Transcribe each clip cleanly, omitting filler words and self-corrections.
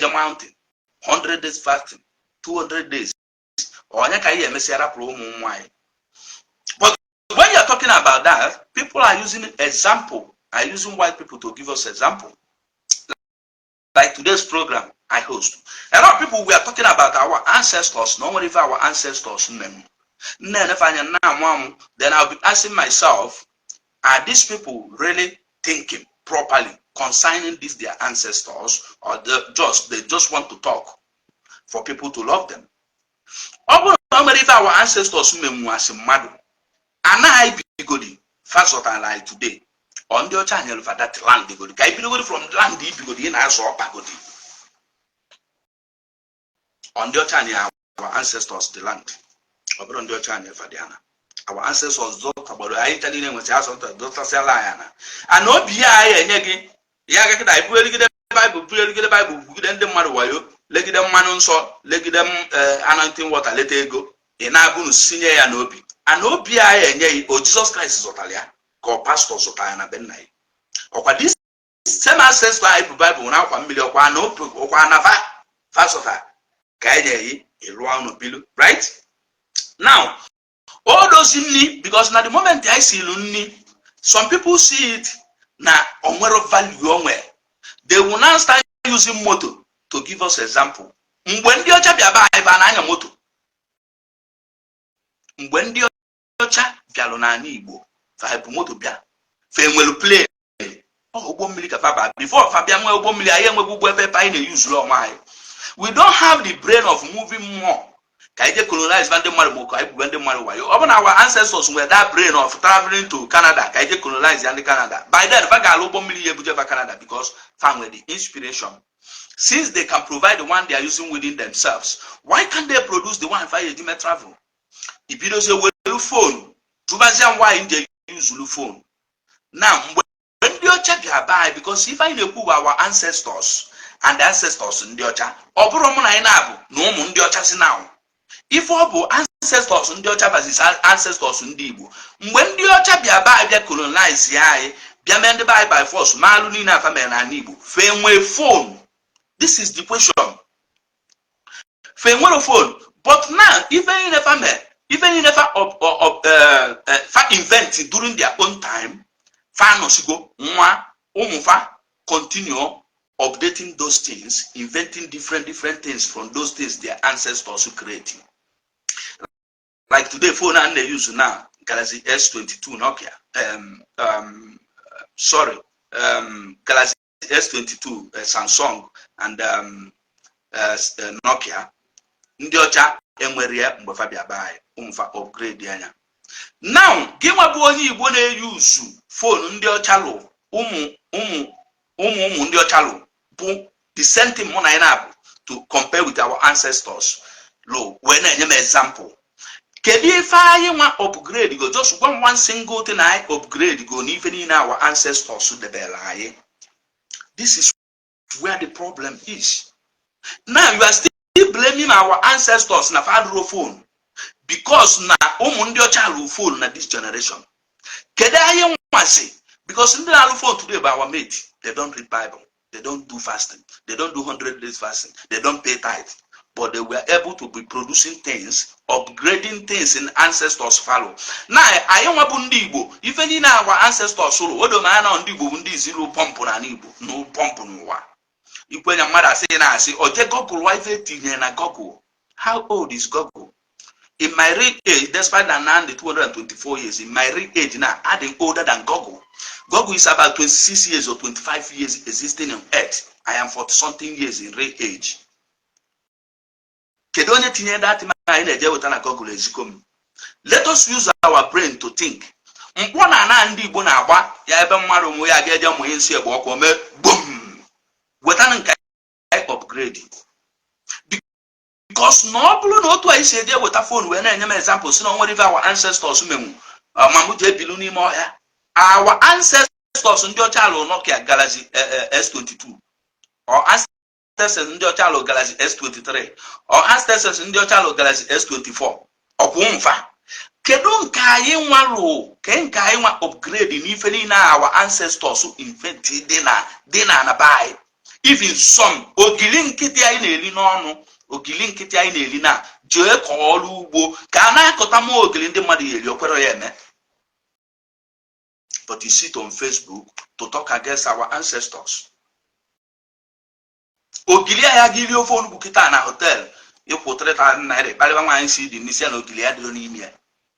Eje mountain, 100 days fasting, 200 days, onye ka anyị emesịa rapụrụ ụmụ nwaanyị? But when you're talking about that, people are using example, are using white people to give us example. Like today's program I host, a lot of people, we are talking about our ancestors. No one, if our ancestors name then I'll be asking myself, are these people really thinking properly concerning this their ancestors, or they just want to talk for people to love them? Ọ bụrụ na o mere ife our ancestors menwu asị mmadụ anaghị bigodi fazọtara anyị today, ọ ndị ọcha nyere fa that land godi, ka anyị bidogodi from land ibigodi ị na-azọ ọkpagodi. Ọ ndị ọcha nyere our ancestors the land? Ọ bụrụ ndị ọcha nyere fa dị ana, our ancestors zọtagboro anyị ncha niile nwesị azọ dọtasịala anyị ana ana obi ya anyị enye gị ya ga kịta bueligide Baịbụl, bueligide Baịbụl, bugide ndị mmadụ wayo, legide mmanụ nsọ, legide anointing water, leta ego ị na-abụnu sinye ya n'obi ana obi anyị enye gị. O Jizọs Kraịst zụtara ya, ka ọ pastọ zụtara ya na be nna ya? Ọkwa this same ancestor anyị bụ Baịbụl na akwa mmiri, ọkwa na ọkwa na fa fa zụtara ka anyị na-eyi ịlụọ ụnụ bilu. Right now, all those nni, because na the moment I see nni, some people see it na onwero value onwe. They will now start using motor to give us example. Mgbe ndị ọcha bịa be anyị, ba na-anya moto. Mgbe ndị ọcha bịalụ n'ala Igbo, fa bụ moto bịa? Fa enwelu plane? Ọ ụgbọ mmiri ka fa ba before fa bịa nwee ụgbọ mmiri. Anyị enweghị ụgbọ efe anyị na-eyuzuru onwe anyị. We don't have the brain of moving more ka anyị je colonize ndị mmadụ, ma ka anyị gwube ndị mmadụ wayo. Ọ bụ na our ancestors nwere that brain of traveling to Canada ka anyị je colonize ya ndị Canada, by then fa ga-alụ ụgbọ mmiri ya ebuje fa Canada, because fa nwere the inspiration. Since they can provide the one they are using within themselves, why can't they produce the one fa eji mee travel? Ibidozie were phone jụbazie nwaanyị ndị yuzulu phone na mgbe ndị ọcha bịa be anyị, because ife anyị na-ekwu bụ our ancestors and the ancestors ndị ọcha. Ọ bụrụ mụ na anyị na-abụ na ụmụ ndị ọcha si now, ife ọ bụ ancestors ndị ọcha versus ancestors ndị Igbo. Mgbe ndị ọcha bịa be anyị, bịa colonize anyị, bịa mee ndị be anyị by force maalụ niile afa mere n'ala Igbo, fee nwee phone? This is the question. Fe nwere phone? But now, ife niile fa mee, ife niile fa fa invent during their own time, fa anọsigo nwa ụmụ fa continue updating those things, inventing different different things from those things their ancestors creating. Like today, phone a na-use now, Galaxy S22 Nokia, sorry, Galaxy S22 Samsung and Nokia, ndị ọcha enwere ya mgbe fa bịa be anyị. Ụmụfa upgrade anya. Now, gị nwa bụ onye Igbo na-eyuzu phone ndị ọcha lụ, ụmụ ụmụ ụmụ ụmụ ndị ọcha lụ, bụ the same thing mụ na anyị na-abụ to compare with our ancestors lụ, wee na-enye m example, kedu ife anyị nwa upgrade go? Just gwa m one single thing anyị upgrade go n'ife niile our ancestors debere anyị. This is where the problem is. Now you are still blaming our ancestors na fa adụro phone because na ụmụ ndị ọcha alụ phone na this generation. Kedu anyị nwazi? Because ndị na-alụ phone today bụ our mate. They don't read Bible, they don't do fasting, they don't do 100 days fasting, they don't pay tithe, but they were able to be producing things, upgrading things in ancestors follow. Na anyị nwa bụ ndị Igbo, ife niile our ancestors rụ odo ma na ndị Igbo bụ ndị iziru pọmpụ n'ala Igbo na pọmpụ n'ụwa. Ikwenye mmadụ asị na-asị oje Google wa ife tinyere na Google. How old is Google? In my real age, despite that now the 224 years, in my real age now, adding older than Google. Google is about 26 years or 25 years existing on earth. I am 40 something years in real age. Kedu onye tinye that anyị na-eje weta na Google? Eziko m. Let us use our brain to think. Mkpọ na ana ndị Igbo na-agba ya ebe mmadụ nwe ya ga-eje mụnye nsị egbe ọkụ mee gbom, wetanụ nke upgrade, because na ọ bụrụ na otu anyị si eje weta phone wee na-enye m example si na onwere ife our ancestors menwu, ma m ji ebilu n'ime ọhịa. Our ancestors ndị ọcha alụ Nokia Galaxy S22, or ancestors ndị ọcha alụ Galaxy S23, or ancestors ndị ọcha alụ Galaxy S24, ọkwụ mfa. Kedu nke anyị nwa lụ? Ke nke anyị nwa upgrade n'ife niile our ancestors invent dị na be anyị? Even some ogili nkịtị anyị na-eli n'ọnụ, ogili nkịtị anyị na-eli na jee kọọ ọrụ ugbo ka a na-akọta mụ ogili ndị mmadụ ya eri, okwere ya eme. But you sit on Facebook to talk against our ancestors. Ogili ahịa gị rie ofe onugbu kịta na hotel, ịkwụ 3000 naira, kparịba nwaanyị si dị n'isi ya na ogili ya dịrị n'ime ya.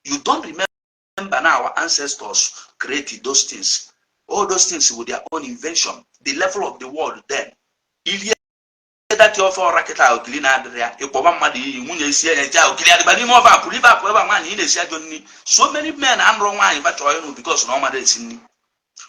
You don't remember na our ancestors created those things, all those things with their own invention. The level of the world then, ilie dati ofe ọra kịta, ogili na-adịrị ya, ịkpọba mmadụ iyi. Nwunye isi ya eje, ogili adịba n'ime ofe, apụrụ ibe apụ ebe a. Nwaanyị, ị na-esi ajọ nri. So many men anụrụ nwaanyị bachọọ ịnụ because na ọ mara esi nri.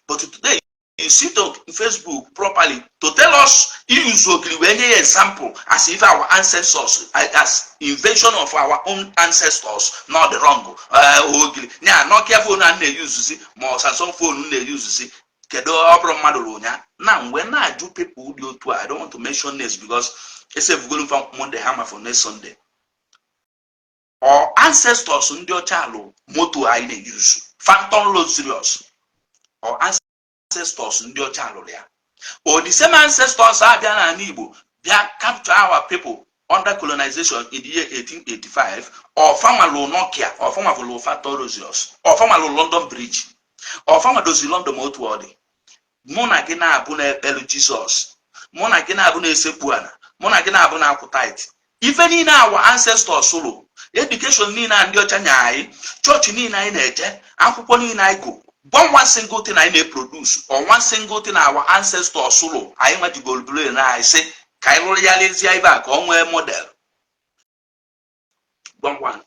But today you sit on Facebook properly to tell us use ogiri wee nye ya example as if our ancestors, as invention of our own ancestors, not the wrong ogiri nya. Nokia phone a na-eyuzuzi ma ọ Samsung phone na-eyuzuzi, kedu ọ bụrụ mmadụ rụrụ ya na mgbe na-ajụ people dị otu a? I don't want to mention names because esevugolu fa Monday hammer for next Sunday. Or ancestors ndị ọcha alụ moto anyị na-eyuzu, Phantom Luxurious, or ancestors ndị ọcha alụrụ ya, or the same ancestors abịa n'ala Igbo bịa capture our people under colonization in the year 1885, ọfanwalụ Nokia, ọfanwalụ Phantom Luxurious, ọfanwalụ London Bridge, ọfanwa dozi London. Otu ọ dị, mụ na gị na-abụ na-ekpelu Jizọs, mụ na gị na-abụ na-esekpu ala, mụ na gị na-abụ na-akwụ tithe, ife niile our ancestors lụ, education niile a ndị ọcha nye anyị, chọọchị niile anyị na-eje, akwụkwọ niile anyị gụ, gwa one single thing anyị na-eproduce or one single thing our ancestors lụ anyị nwajigoro brain anyị sị ka anyị rụrụ ya lezie ibe a ka ọ nwee model. Gwa one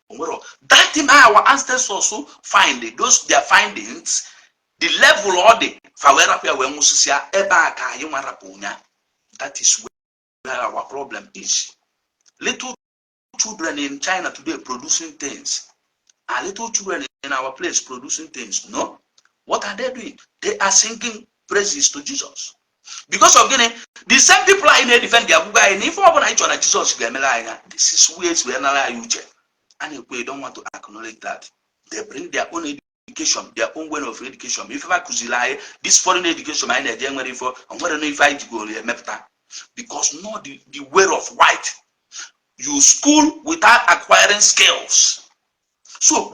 onwero that thing our ancestors find. Those their findings, the level ọ dị, fa wee rapụ ya wee nwụsịsịa ebe a ka anyị nwa rapụ ya. That is where our problem is. Little children in China today producing things. Are little children in our place producing things? No. What are they doing? They are singing praises to Jesus. Because of gịnị? The same people anyị na-edefend agwụgwọ anyị na ife ọbụla anyị chọrọ na Jizọs ga-emere anyị ya. This is where esi wee nara anyị uche. A na-ekwu, you don't want to acknowledge that they bring their own education, their own way of education. Ife ha kụziri anyị, this foreign education anyị na-eje, nwere ife onwere na ife anyị jigoro emepụta, because not the way of white. You school without acquiring skills, so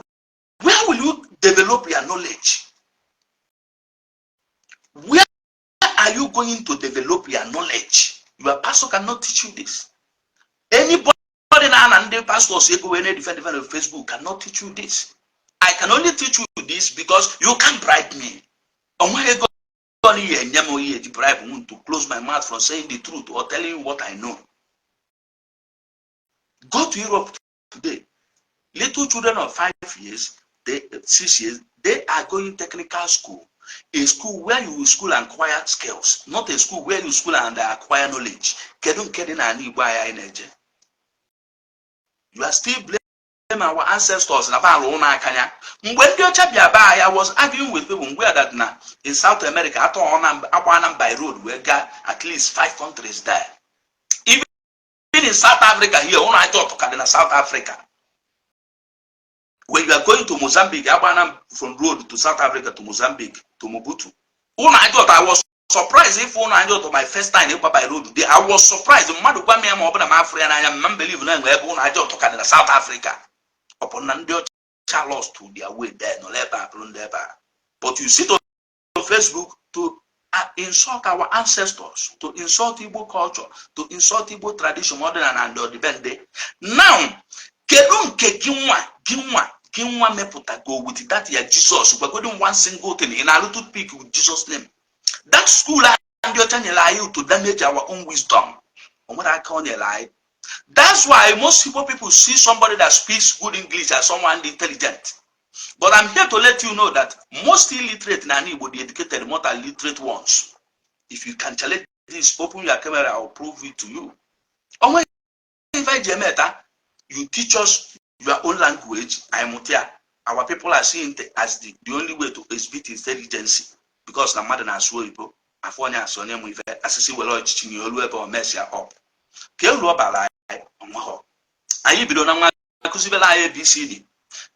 where will you develop your knowledge? Where are you going to develop your knowledge? Your pastor cannot teach you this. Anybody na ndị pastors ego wee na-defend defend on Facebook cannot teach you this. I can only teach you this because you can't bribe me. Onweghị ego na ihe enye m ihe eji bribe m to close my mouth from saying the truth or telling you what I know. Go to Europe today, little children of 5 years, they, 6 years, they are going technical school, a school where you will school and acquire skills, not a school where you school and acquire knowledge. Kedu nke dị n'ala Igbo anyị anyị na-eje? You are still blame our ancestors na ba alụ ụlọ aka ya mgbe ndị ọcha bịa be anyị. I was arguing with people mgbe that na in South America atọ na agba na by road wee gaa at least five countries there. Even in South Africa here, ụlọ aja ọtụ ka dị na South Africa. When you are going to Mozambique, agbana from road to South Africa, to Mozambique, to Maputo, ụlọ aja ọtụ. I was surprised if ụlọ aja ọtụ, my first time ịgba by road there, I was surprised. Mmadụ gwa m ya, ma ọ bụla m afụrụ ya n'anya, mma m believe na enwe ebe ụlọ aja ọtụ ka dị na South Africa. Ọ bụ na ndị ọcha lost to their way there, nọ ebe a bụrụ ndị ebe a. But you sit on Facebook to insult our ancestors, to insult Igbo culture, to insult Igbo tradition, ọdịnala and ọdịbendị. Now, kedu nke gị nwa, gị nwa, gị nwa mepụtago with that ya Jesus? Gwagodi one single thing ị na-alụ toothpick with Jesus name. That school a ndị ọcha nyere anyị to damage our own wisdom, o nwere aka ọ nyere anyị. That's why most Igbo people see somebody that speaks good English as someone intelligent. But I'm here to let you know that most illiterate na Igbo, the educated more than literate ones. If you can challenge this, open your camera, I will prove it to you. Onwe ife anyị ji eme ta, you teach us your own language, anyị mụta ya. Our people are seeing it as the only way to exhibit intelligence, because na mmadụ na-asụ oyibo, afọ onye asụ onye mụ ife asịsị were ọchịchị nye olu ebe o mesịa up ka elu ọ bara anyị onweghọ. Anyị bido na nwa akụzibela anyị ABCD.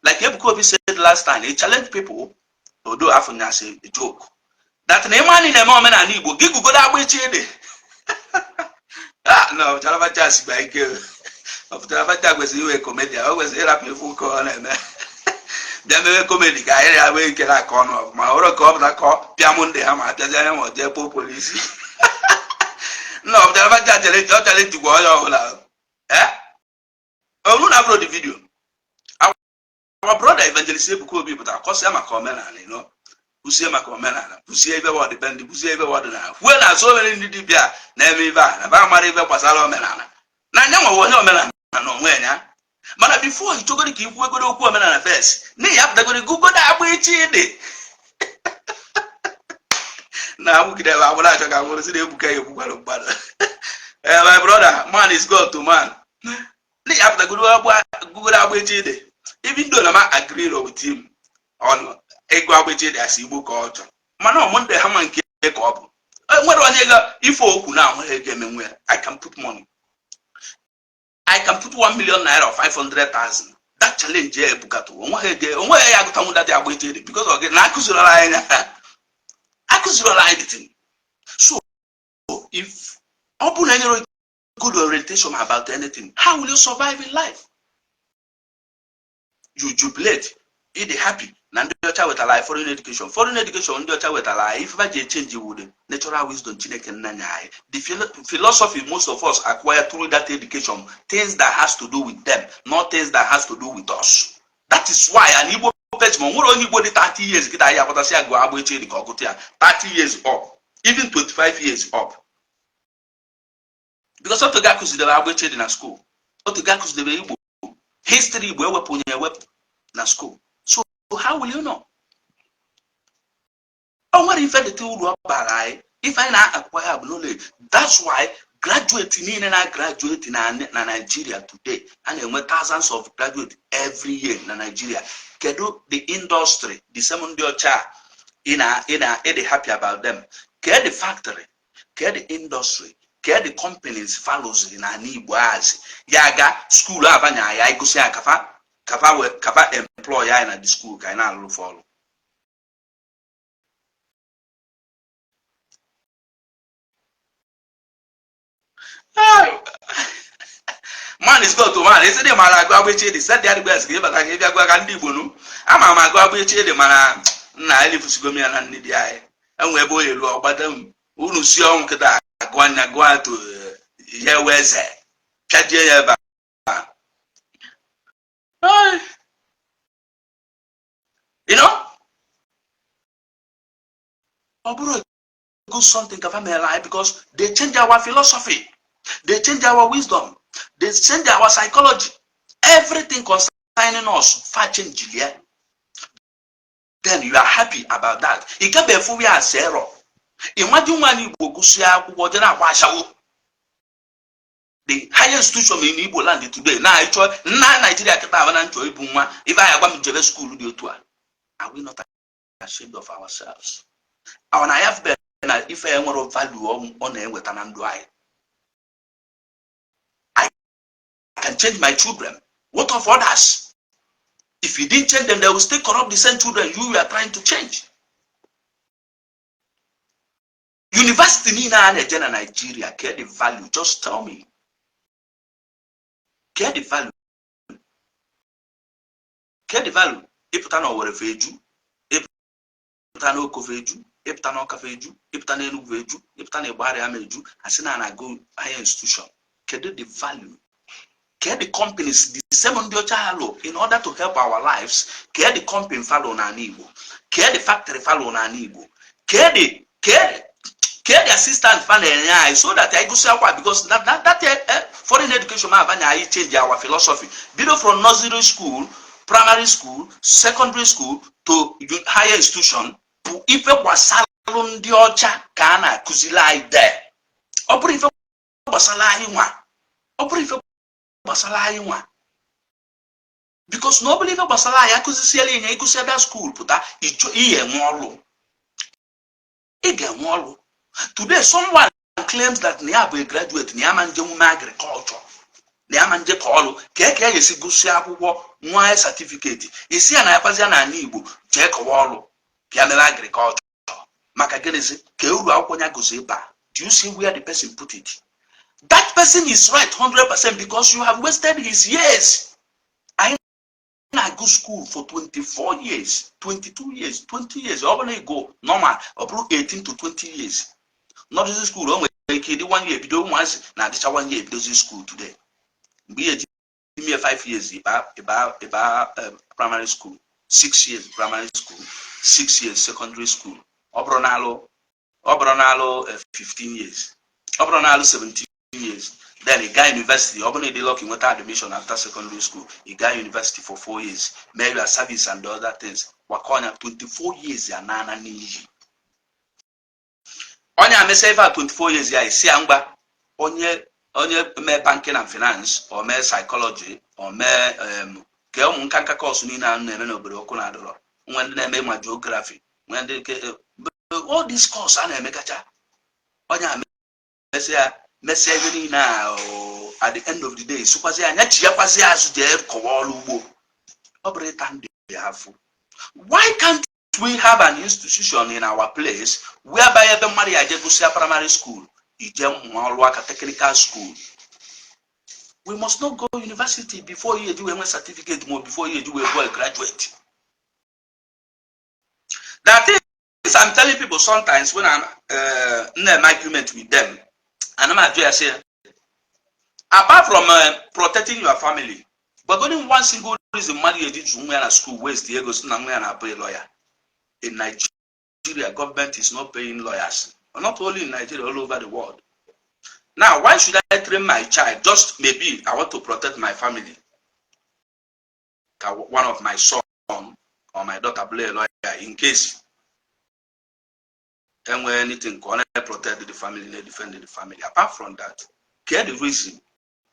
Like Ebuka Obi said last time, he challenged people, although afọ nya as a joke, that na ịma anyị na-eme omenala Igbo, gị gugodo agba iche dị. Ah, no, Chalabacha sikwa ike. Chalabacha kwesịrị iwe comedy. O kwesịrị ịrapụ ife ụka ọ na-eme, bịa mewe comedy ka anyị ya nwee ike na-akọ ọnụ ọfụma. Ọ bụrụ ka ọ pụta ka ọ pịa mụ ndị ha ma apịazi anya ma ọ jee kpọọ polisi. Nna, ọ Chalabacha chere ọ chọrọ ijikwa onye ọbụla. Eh, olu na abụrụ the video our brother Evangelist Ebuka Obi pụtara kọsịa maka omenala, kwụsie maka omenala, kwụsie ebe ọdịbendị, kwụsie ebe ọdịnala, kwuo na so mere ndị dibịa na-eme ibe a na ba mara ibe gbasara omenala na anya nwewe onye omenala na onwe ya. Mana before ịchọgoro ka ikwu egoro okwu omenala first, n'ihi ya pụtagoro gụgodo agba iche dị na agbụgide ebe agbụrụ achọ ka agbụrụ si na Ebuka ya egbukwara mmadụ. Eh, my brother, man is God to man. N'ihi ya pụtagoro gụgodo agba iche dị, even though na ma agree with him on ịgụ agba iche dị asị Igbo ka ọ chọrọ, mana ọmụnde ha ma nke ka ọ bụ nwere onye ga ife okwu na ahụ ego emenwe ya. I can put money, I can put ₦1 million or 500,000. That challenge ya ebukatụ onweghị ego, onweghị ya agụtanwu that agba iche dị, because ọ gị na akụzirala anyị, akụzirala anyị the thing. So if ọ bụrụ na enyere good orientation about anything, how will you survive in life? You jubilate, ị dị happy na ndị ọcha wetara anyị foreign education. Foreign education ndị ọcha wetara anyị, ife ji echange wu the natural wisdom Chineke nna nye anyị, the philosophy most of us acquire through that education, things that has to do with them, not things that has to do with us. That is why an Igbo person, ma nwere onye Igbo dị 30 years kịta anyị akpọtasị agụ agba eche dị ka ọgụtụ ya 30 years up, even 25 years up, because otu ga akụzidebe agba eche dị na school, otu ga akụzidebe Igbo history, Igbo ewepụ onye ewepụ na school. So how will you know? O nwere ife dịta uru ọ bara anyị. Ife anyị na-akwụkwọ ya bụ knowledge. That's why graduate niile na graduate na Nigeria today, a na-enwe thousands of graduate every year na Nigeria. Kedu the industry, the same ndị ọcha ị na ị na ị dị happy about them? Ke the factory, ke the industry, ke the companies follows na ala Igbo azi ya ga school abanya ya egosi ya kafa kafa kafa employ anyị na the school ka anyị na-alụ ọrụ? Man is God to man. Esi dị mara agụ agba echi dị set the best ka ịbata ka ịbịa gwa ka ndị Igbo nu. Ama m agụ agba echi dị, mana nna elifusigo m ya na nne dị anyị enwe ebe o elu ọgbada m unu si ọnwụ kịta agụ anya gụọ atụ ya wee eze pịajie ya ebe a. Ọ bụrụ good something ka family anyị, because they change our philosophy, they change our wisdom, they change our psychology, everything concerning us fa change ya. Then you are happy about that. Ị gabe efu ya as error. Imagine nwaanyị Igbo gụsịa akwụkwọ jee na-agba ashawo, the highest institution in Igbo land today. Na ịchọ nna Naijiria kịta aba na nchọ ibu nwa ife anyị agwa m jebe school dị otu a. Are we not ashamed of ourselves? Ọ na ya fube na ife ya nwere value ọ na-eweta na ndụ anyị. I can change my children. What of others? If you didn't change them, they will still corrupt the same children you were trying to change. University niile a na-eje na Nigeria, get the value? Just tell me, get the value, get the value. Ịpụta na Owerri feju, ịpụta na Oko feju, ịpụta na Ọka feju, ịpụta na Enugu feju, ịpụta na Igbariam ama eju, asị na na-go higher institution. Kedu the value? Ke the companies the same ndị ọcha ha lụ in order to help our lives? Ke the company follow n'ala Igbo? Ke the factory follow n'ala Igbo? Ke the assistant fa na-enye anyị so that anyị gụsị akwa? Because that foreign education ma abanye anyị change our philosophy, bido from nursery school, primary school, secondary school to higher institution, bụ ife gbasalụ ndị ọcha ka a na-akụziri anyị there. Ọ bụrụ ife gbasara anyị nwa, ọ bụrụ ife gbasara anyị nwa, because na ọ bụrụ ife gbasara anyị, akụzisiela inye ịgụsị ebe school pụta, ịchọ ihe enwe ọlụ, ị ga-enwe ọlụ. Today someone claims that na ya bụ a graduate, na ya ma nje nwume agriculture, na ya ma nje ka ọlụ ka eke ya esi gụsị akwụkwọ nwa certificate isi ya na yakwazịa n'ala Igbo jee kọwa ọlụ bịa mere agriculture. Maka gịnịzi ka uru akwụkwọ ya gụzi ịba? Do you see where the person put it? That person is right 100% because you have wasted his years. Anyị na-agụ school for 24 years, 22 years, 20 years. Ọ bụrụ na ị normal, ọ bụrụ 18 to 20 years nọdụzi school, o nwere ike ịdị one year bido. Ụmụazị na-adịcha one year ebidozi school today. Mgbe ihe eji ime 5 years, ịba primary school, 6 years primary school, 6 years secondary school, ọ bụrụ na-alụ 15 years, ọ bụrụ na-alụ 17 years, then ị gaa university. Ọ bụrụ na ị dị lucky nweta admission after secondary school, ị gaa university for 4 years, mee your service and other things, gbakọ ọnya 24 years ya nana n'iyi. Onye amesa ife a 24 years ya esi ya mgba onye mee banking and finance, o mee psychology, o mee ke ụmụ nka nka course niile a na-eme n'obodo ọkụ na-adọrọ nwe, ndị na-eme ma geography, nwe ndị all these course a na-emekacha. Onye a mesịa mesịa ihe niile a, at the end of the day, sụkwazi anya chighakwazi azụ jee kọwa ọrụ ugbo. Ọ bụrụ ịta ndị afụ. Why can't we have an institution in our place whereby ebe mmadụ ya je gụsịa primary school, ije mụọ ọrụ aka, technical school? We must not go university before you eji wee nwee certificate ma before you eji wee go a graduate. That is, I'm telling people sometimes when I'm in an argument with them and I'm ajụ ya sị, apart from protecting your family, but only one single reason mmadụ eji jụ nwa ya na school, waste ego, si na nwa ya na-abụ lawyer. In Nigeria, government is not paying lawyers. Not only in Nigeria, all over the world. Now, why should I train my child? Just maybe I want to protect my family, ka one of my son or my daughter be a lawyer in case enwee anything, ka ọ na-protect the family, na-defend the family. Apart from that, ke the reason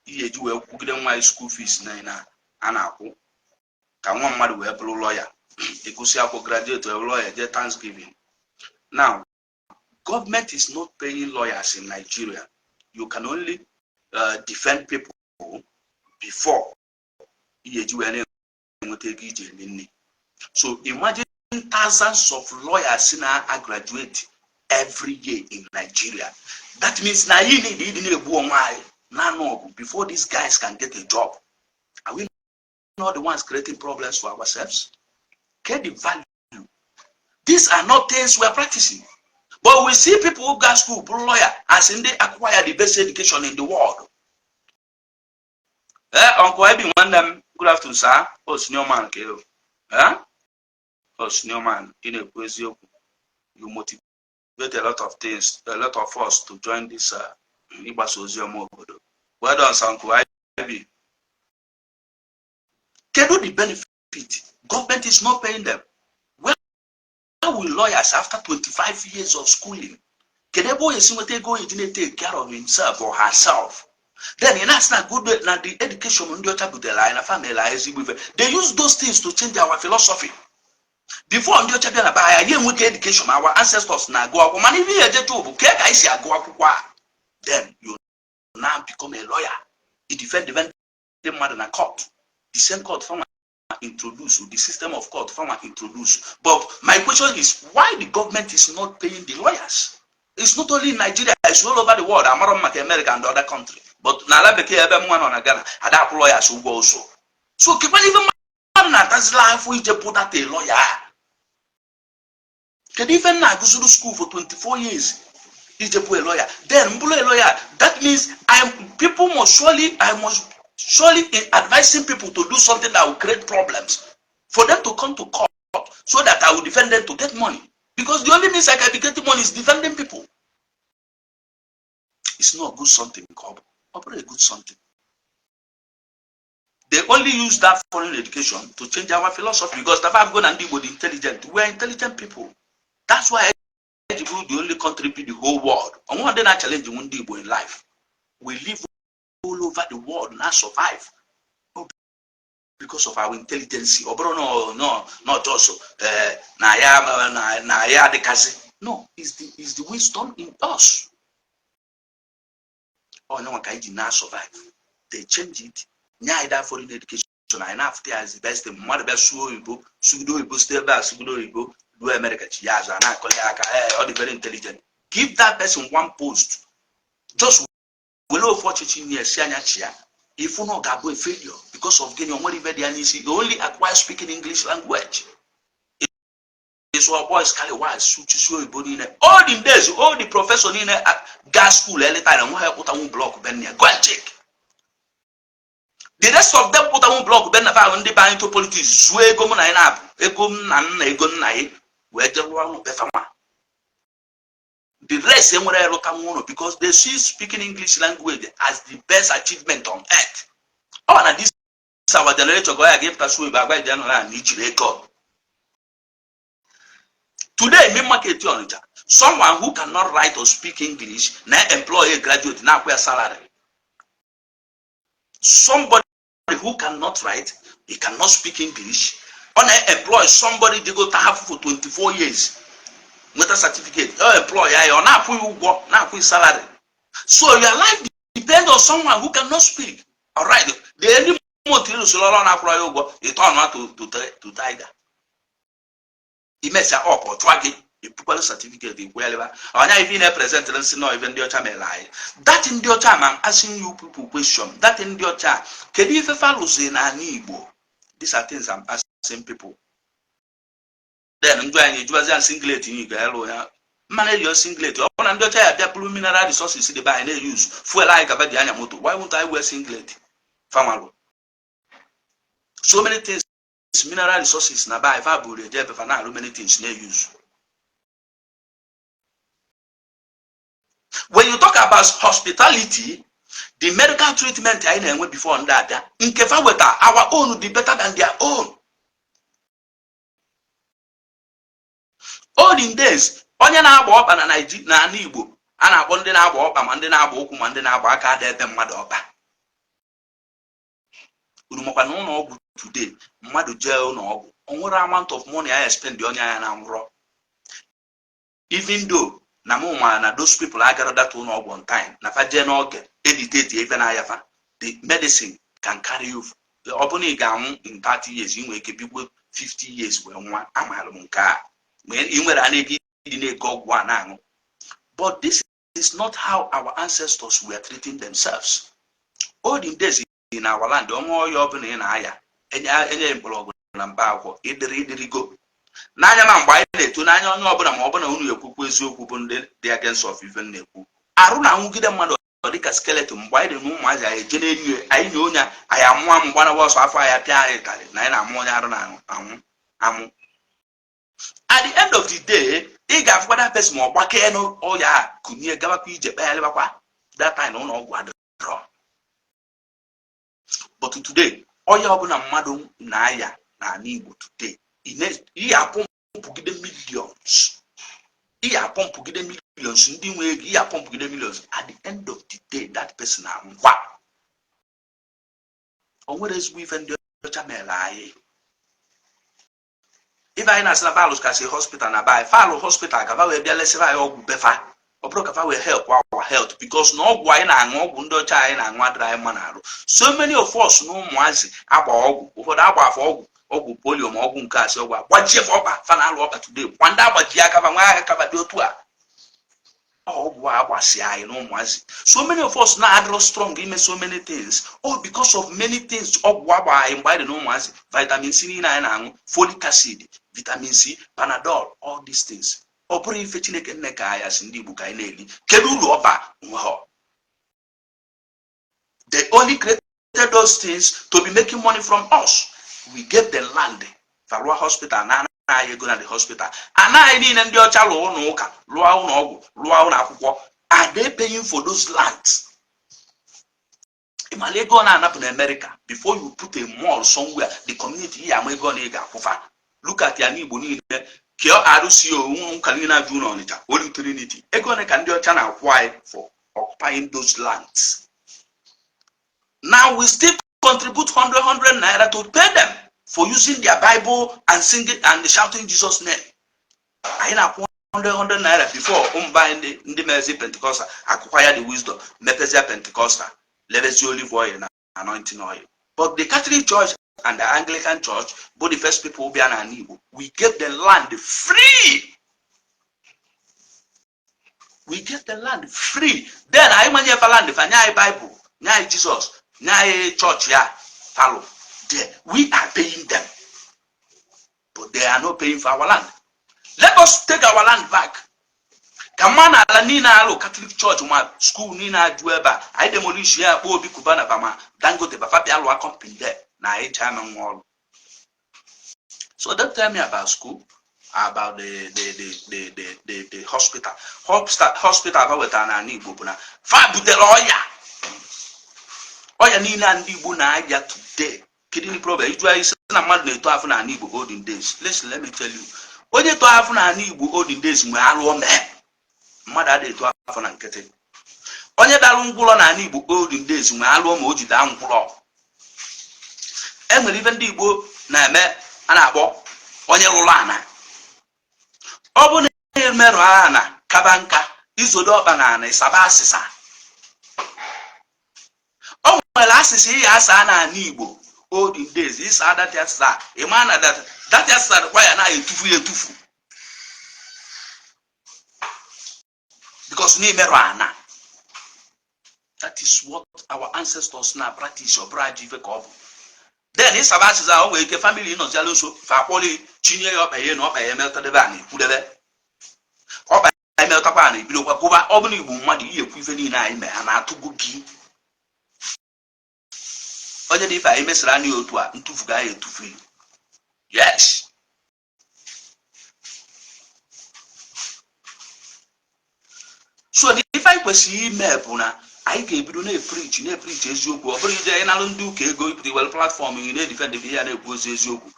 ihe eji wee kwugide nwa ya school fees na a na-akwụ ka nwa mmadụ wee bụrụ lawyer, ịgụsị akwụkwọ, graduate, wee bụrụ lawyer, jee Thanksgiving? Now, government is not paying lawyers in Nigeria. You can only defend people before ihe eji wee na-enweta ego iji eri nri. So imagine thousands of lawyers na graduate every year in Nigeria. That means na anyị need ịdị na-egbu onwe anyị na-anụ ọgụ before these guys can get a job. Are we not the ones creating problems for ourselves? Get the value. These are not things we are practicing, but we see people who got school bụrụ lawyer as in they acquire the best education in the world. Uncle Ebi, nwanne m, good afternoon, sir. O senior man ka o senior man, ị na-ekwu eziokwu. You motivate a lot of things, a lot of us to join this ịgbasa ozi ọma obodo. Well done, sir. Uncle Ebi, kedu the benefit? Government is not paying them. Where will lawyers after 25 years of schooling, kedu ebe o esi nweta ego o ji na-take care of himself or herself? Then ị na-asị na good na the education ndị ọcha butere anyị na family anyị ezigbo ife. They use those things to change our philosophy. Before ndị ọcha bịa na be anyị, anyị enweghị education. Our ancestors na-agụ akwụkwọ, mana ife ihe ejecha bụ kee ka anyị si agụ akwụkwọ a. Then you now become a lawyer. You defend ndị mmadụ na court, the same court fa nwa introduce the system of court fa nwa introduce. But my question is, why the government is not paying the lawyers? It's not only in Nigeria, it's all over the world. Amarọ m maka America and other country, but n'ala bekee ebe m nwa nọ na Ghana, ada akwụ lawyers ụgwọ ụsọ. So kekwana ife mmadụ na-atazila afọ ije pụtata a lawyer? Kedu ife m na-agụzuru school for 24 years ije bụ a lawyer? Then m bụrụ a lawyer, that means I people must surely I must surely in advising people to do something that will create problems for them to come to court so that I will defend them to get money, because the only means I can be getting money is defending people. It's not a good something ka ọ bụ. Ọ bụrụ a good something. They only use that foreign education to change our philosophy because the fact na ndị Igbo dị intelligent. We are intelligent people. That's why eji bụrụ the only country be the whole world onwe ndị na-challenge ndị Igbo in life. We live all over the world na survive because of our intelligence. Ọ bụrụ no no not just na ya na ya adịkasị. No, is the wisdom in us. Onye nwa ka anyị ji na survive. They change it, nye anyị that foreign education. Anyị na-afụta ya as the best thing. Mmadụ bịa suo oyibo, sugide oyibo, site ebe a sugide oyibo ruo America, chi ya azụ, a na-akọli ya aka. Ọ dị very intelligent. Give that person one post, just Were ofu ọchịchị nye si anya chịa, ifu na ọ ga-abụ a failure. Because of gịnị? O nwere ife dị ya n'isi. They only acquire speaking English language. Ịsụ boys carry wise suchisi oyibo niile. All the days, all the professor niile gaa school eleta na nwe ha kpụtanwu block benna. Go and check the rest of them kpụtanwu block benna. Fa ndị be anyị to politics zuo ego mụ na anyị na-abụ ego nna nna, ego nna ya wee jee rụọ ụlọ befa nwa. The rest enwere erụtanwu ụlọ because they see speaking English language as the best achievement on earth. Ọ na this our generation ka ọ ya ga-ịpụta suo oyibo agwa ije nọ na ijiri ego. Today, main market Onitsha, someone who cannot write or speak English na employ a graduate na-akwụ ya salary. Somebody who cannot write, he cannot speak English, ọ na-employ somebody dey go ta for 24 years nweta certificate. Ọ employ ya, ọ na-akwụ ya ụgwọ, na-akwụ ya salary. So your life depends on someone who cannot speak. Alright, the any month ịrụsịrị ọrụ ọ na-akwụrụ ya ụgwọ, ị turn to tiger. Imesịa ọp ọ chụa gị, ebukwala certificate ekwughaliba ọnya. Ife ị na-epresent nsị nọ ife ndị ọcha mere anyị, that ndị ọcha ma. I'm asking you people question. That ndị ọcha, kedu ife falụzi n'ala Igbo? These are things I'm asking people. Then njụ anyị ejubazi ya singlet yi ga-elu ya mmanụ eyi singlet. Ọ bụrụ na ndị ọcha ya bịa bụrụ mineral resources dị be anyị na-use fuel anyị gaba dị anya moto, why won't I wear singlet? Famalụ so many things, mineral resources na be anyị, fa buru eje ebe fa na-arụ many things na-use. When you talk about hospitality, the medical treatment anyị na-enwe before ndị abịa nke fa weta, our own dị better than their own. Olden days, onye na-agba ọkpa na Naiji na ala Igbo, a na-akpọ ndị na-agba ọkpa, ma ndị na-agba ụkwụ, ma ndị na-agba aka, ada ebe mmadụ ọkpa. Unu makwa na ụlọ ọgwụ today, mmadụ jee ụlọ ọgwụ, o nwere amount of money anyị spend onye anya na nwụrọ. Even though na mụ ma na those people agara that ụlọ ọgwụ on time, na fa jee n'oge editate ife na ayafa, the medicine can carry you. Ọ bụrụ na ị ga-anwụ in 30 years, ị nwere ike bigbo 50 years wee nwa. Amaara m nke a. Ị nwere a na-ego ịdị na-ego ọgwụ a na-aṅụ. But this is not how our ancestors were treating themselves. Olden days in our land, ọnwa ọya ọbụla ị na-aya, enye mgbọrọgwụ na mba akwụkwọ, ịdịrị ịdịrịgo n'anya. Ma mgbe anyị na-eto n'anya onye ọbụla, ma ọbụla unu ekwukwu eziokwu bụ ndị dị against of ife na-ekwu, arụ na nwugide mmadụ ọ dịka skeleton. Mgbe anyị dị na ụmụazị, anyị eje n'elu anyị na onye anyị amụọ amụ gbanawa ọsọ afọ anyị apịa anyị ịtarị na anyị na-amụ onye arụ na anwụ amụ. At the end of the day, ị ga-afụkwa that person ma ọ gbakee n'ọya a kụnye gabakwa ije kpegharịbakwa. That time ụlọ ọgwụ adịrọ. But today, ọya ọbụla mmadụ na-aya n'ala Igbo today, ihe apọmpụgide millions, ihe apọmpụgide millions, ndị nwe ego ihe apọmpụgide millions. At the end of the day, that person anwụkwa. O nwere ezigbo ife ndị ọcha mere anyị. Ife anyị na-asị na falụ kasị hospital na be falụ hospital ka fa wee bịa lesịrị anyị ọgwụ befa, ọ bụrụ ka fa wee help our health, because na ọgwụ anyị na-aṅụ, ọgwụ ndị ọcha anyị na-aṅụ, adịrị anyị mma n'arụ. So many of us na ụmụazị agba ọgwụ, ụfọdụ agba afọ ọgwụ, ọgwụ polio, ma ọgwụ nke asị ọgwụ agbajie fa ọkpa, fa na-alụ ọkpa today kwa. Ndị agbaji aka fa nwa aka fa dị otu a, ọgwụ a agbasi anyị na ụmụazị. So many of us na-adịrọ strong ime so many things, all because of many things ọgwụ agba anyị mgbe anyị dị na ụmụazị. Vitamin C niile anyị na-aṅụ, folic acid, vitamin C, Panadol, all these things, ọ bụrụ ife Chineke nne ka anyị asị ndị Igbo ka anyị na-eli, kedu uru ọba nwe? They only created those things to be making money from us. We gave them land fa rụọ hospital na anaghị ego na the hospital anaghị niile. Ndị ọcha lụọ ụlọ ụka, lụọ ụlọ ọgwụ, lụọ ụlọ akwụkwọ. Are they paying for those lands? Ịmala ego ọ na-anapụ na America before you put a mall somewhere, the community yi ama ego na ị ga-akwụfa. Look at ya n'Igbo niile, kee arụsị onwe ụka niile na-ajụ n'Ọnịcha, Holy Trinity. Ego ole ka ndị ọcha na-akwụ anyị for occupying those lands? Now we still contribute 100 100 naira to pay them for using their Bible and singing and shouting Jesus' name. Anyị na-akwụ 100 100 naira before ụmụ anyị ndị mezi Pentecostal akụkwa ya the wisdom mepezia Pentecostal, lebezi olive oil na anointing oil. But the Catholic Church and the Anglican Church bụ the first people bịa n'ala Igbo. We gave them land free. We get the land free. Then anyị manye fa land, fa nye anyị Bible, nye anyị Jesus, nye anyị chọọchị ya follow there. We are paying them, but they are not paying for our land. Let us take our land back. Ka mma na ala niile alụ Catholic Church ma school niile ajụ ebe a, anyị demolish ya, kpọọ Obi Cubana ba ma Dangote bafa bịa lụọ company there na anyị chama nwa ọrụ. So don't tell me about school, about the hospital. Hospital ba wetara n'ala Igbo bụ na fa butere ọya, ọya niile a ndị Igbo na-aya today, kidney problem. Iju anyị sị na mmadụ na-eto afọ n'ala Igbo olden days. Listen, let me tell you, onye too afọ n'ala Igbo olden days nwee alụ ome. Mmadụ adịghị eto afọ na nkịtị. Onye dalụ ngwụrọ n'ala Igbo olden days nwee alụ ma o ji daa ngwụrọ. E nwere ife ndị Igbo na-eme a na-akpọ onye lụrụ ana. Ọ bụ na emerụ ana kaba nka, izodo ọkpa na ana, ịsaba asịsa. O nwere asịsa ị asa n'ala Igbo olden days. Ịsa that asịsa, ịma na that asịsa dịkwa ya na-etufu ya etufu because na imerụ ana. That is what our ancestors na practice. Ọ bụrụ ajọ ife ka ọ bụ. Then ịsaba asịsa, o nwere ike family nọzialụ nso, fa akpọli chinye ya ọkpa ya na ọkpa ya emetadebe a na-ekwudebe ọkpa ya emetụtakwa a na-ebidokwa kwụba. Ọ bụrụ Igbo mmadụ ihe ekwu ife niile anyị mee ha na-atụgo gị onye dị ife anyị mesịrị anya otu a ntụfu ga anyị etufu. Yes, so na ife anyị kwesịrị ime bụ na anyị ga-ebido na-epreach eziokwu. Ọ bụrụ ije ịnalụ ndị ụka ego, ịpụta iwere platform ị na-edefend ihe ya, na-ekwu ozi eziokwu.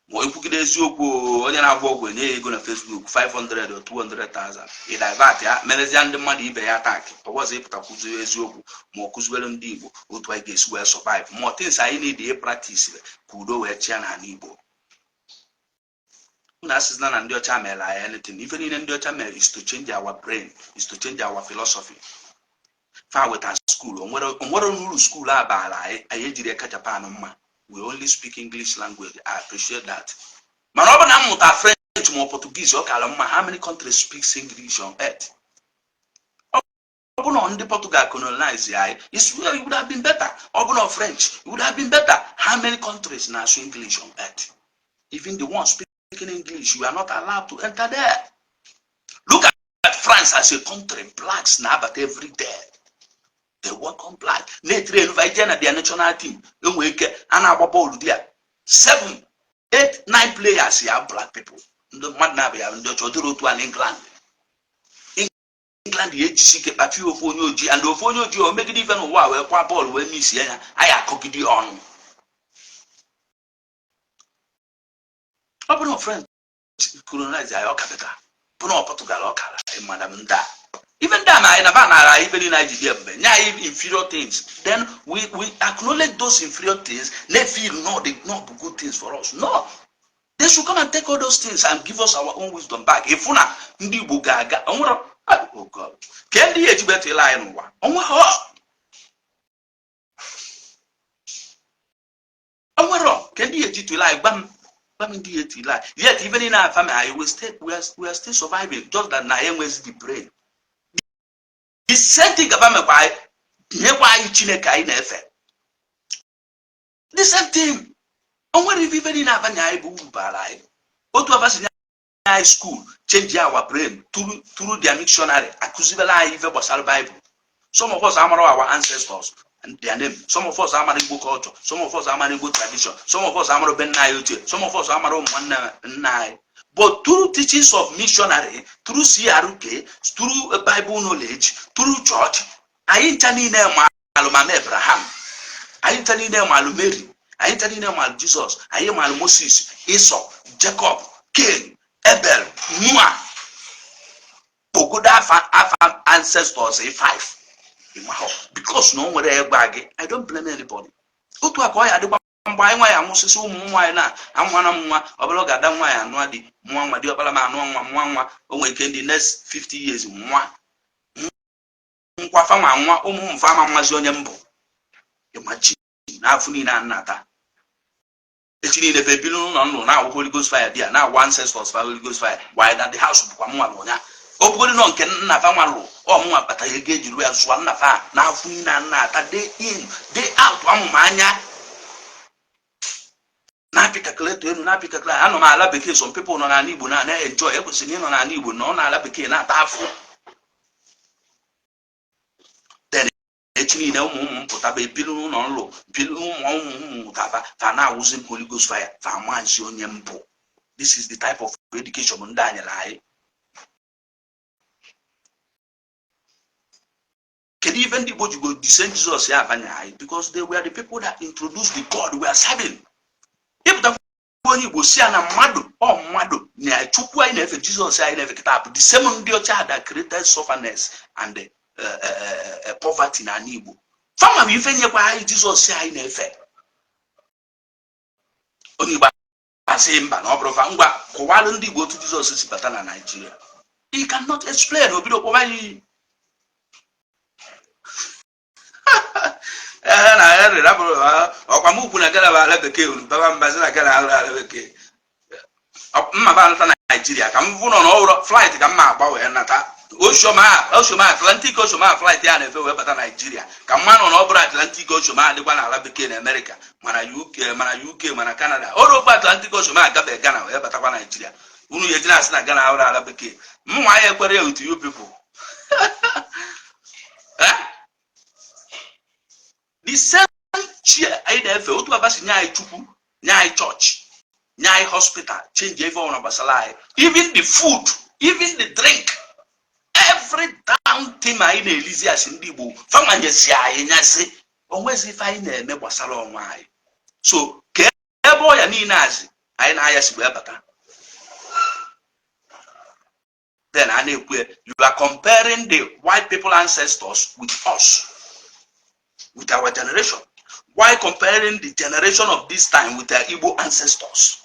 Ma ikwugide eziokwu, onye na-agwọ ọgwụ enye ya ego na Facebook 500 or 200,000, ị divert ya merezie ndị mmadụ ibe ya attack. Ọwọzọ ịpụta kwuzie eziokwu ma ọ kụziwere ndị Igbo otu anyị ga-esi wee survive, ma things anyị need ị practice ka udo wee chịa n'ala Igbo. Unu asịzina na ndị ọcha mere anyị anything. Ife niile ndị ọcha mere is to change our brain, is to change our philosophy. Fa weta school, onwere n'uru school a baara anyị. Anyị ejiri eka Japan mma. We only speak English language, I appreciate that. Mana ọ bụ na mmụta French ma Portuguese, ọ kara mma. How many countries speaks English on earth? Ọ bụ na ndị Portugal colonize anyị, it would have been better. Ọ bụ na French, it would have been better. How many countries na-asụ English on earth? Even the ones speaking English, you are not allowed to enter there. Look at France as a country. Blacks na-abata every day. They welcome black, na-etrain ije na their national team. Enwere ike a na-agba bọọlụ dị ya 7 8 9 players ya black people, ndị mmadụ na-abịa ya ndị ọcha. Ọ dịrị otu a na England. England ya ejisi ike kpachie ofu onye ojii, and ofu onye ojii o megide ife n'ụwa wee kwa bọọlụ wee misie ya, anyị akọgide ya ọnụ. Ọ bụrụ na French colonize anyị, ọ ka better. Bụ na Portugal, ọ kara anyị. Madam, ndị a, ife ndị a na anyị na ba nara anyị ife niile anyị ji dị ebube, nye anyị inferior things. Then we acknowledge those inferior things, na feel no, they not good things for us. No, they should come and take all those things and give us our own wisdom back. Ịfụ na ndị Igbo ga-aga onwere. Oh God, ke ndị ya ejibetụla anyị n'ụwa onwere ke ndị ya ejitụla anyị. Gwa m ndị ya etila anyị. Yet even in our family anyị, we are still surviving, just that na anyị enwezi the brain. The same thing gaba mekwa anyị, nyekwa anyị Chineke anyị na-efe. The same thing. O nwere ife niile abanye anyị bụ uru bara anyị. Otu abasi nye anyị school, change our brain through their missionary, akụzibela anyị ife gbasara Bible. Some of us amara our ancestors and their name. Some of us amara Igbo culture. Some of us amara Igbo tradition. Some of us amara be nna anyị ochie. Some of us amara ụmụ nwanne nna anyị. But through teachings of missionary, through CRK, through Bible knowledge, through church, anyị ncha niile maalụ mama Abraham, anyị ncha niile maalụ Mary, anyị ncha niile maalụ Jizọs, anyị maalụ Moses, Esau, Jacob, Cain, Abel, Noah. Kpogodo afa afa ancestors five ịmahọ, because na o nwere egbe gị. I don't blame anybody. Otu a ka ọ ya adịkwa mgbe anyị nwa ya anwụsịsị ụmụ nwaanyị na anwana m nwa ọbụla ọ ga-ada nwaanyị anụ dị mụọ nwa dị ọkpara m anụ nwa mụọ nwa. O nwere ike ndị next 50 years nwa nkwa fanwa nwa ụmụ mfa ama mmazi onye mbụ. Ịmachi n'afọ niile a nnata echi niile fe biri n'ụlọ ndụ na-awụ Holy Ghost fire dị ya na-awụ ancestors fa Holy Ghost fire. Why na the house bụkwa mụnwa na ụnya Ọ bụgodị nọ nke nna fa nwalụ, ọmụnwa kpatara ego ejiri ya zụọ nna fa na afụ nna nna ata day in, day out. Amụma anya na-apị calculator elu, na-apị calculator. Anọ m ala bekee. Some people nọ n'ala Igbo na na-enjoy. Ekwesịrị ịnọ n'ala Igbo, nọ n'ala bekee na-ata afụ. Then echi niile, ụmụ ụmụ m pụtaba, ebili n'ụlọ nlụ bili, ụmụ ụmụ ụmụ mụtaba, fa na-awụzi m Holy Ghost fire. Fa amazi onye mbụ. This is the type of education ndị a nyere anyị. Kedu ife ndị Igbo jigo the same Jesus ya abanye anyị? Because they were the people that introduced the God we are serving. Ịpụta onye Igbo si ya na mmadụ, ọ mmadụ na Chukwu anyị na-efe, Jizọs anyị na-efe kịta bụ the same ndị ọcha that created sufferness and poverty n'ala Igbo. Fama bụ ife nyekwa anyị Jizọs anyị na-efe. Onye Igbo asị mba, na ọ bụrụ fa. Ngwa, kụwalụ ndị Igbo otu Jizọs si bata na Naijiria. He cannot explain. Obido kpọba ya iyi. Ee, na ya rere abụrụ ọkwa m ukwu na gara bụ ala bekee. Unu baba mbazi na gara alụ ala bekee mma ba nata Naijiria ka m vụ nọ n'ụlọ flight ka m ma agba wee nata Ocean, Atlantic Ocean flight ya na-efe wee bata Naijiria, ka mma nọ na ọ bụrụ Atlantic Ocean adịkwa n'ala bekee na Amerịka, mana UK, mana UK, mana Canada, orokwu Atlantic Ocean agabe Ghana wee batakwa Naijiria. Unu ya eji na-asị na Ghana ahụrụ ala bekee. M nwa ya ekwere ya with you people. Eh? The same chi anyị na-efe, otu aba si nye anyị Chukwu, nye anyị chọọchị, nye anyị hospital, change ife ọbụla gbasara anyị, even the food, even the drink, every damn thing anyị na-elizi asị ndị Igbo famanyezi anyị nyasị onwezi ife anyị na-eme gbasara onwe anyị. So ka ebe ọya niile azị anyị na-aya si wee bata, then a na-ekwu, you are comparing the white people ancestors with us, with our generation. Why comparing the generation of this time with their Igbo ancestors?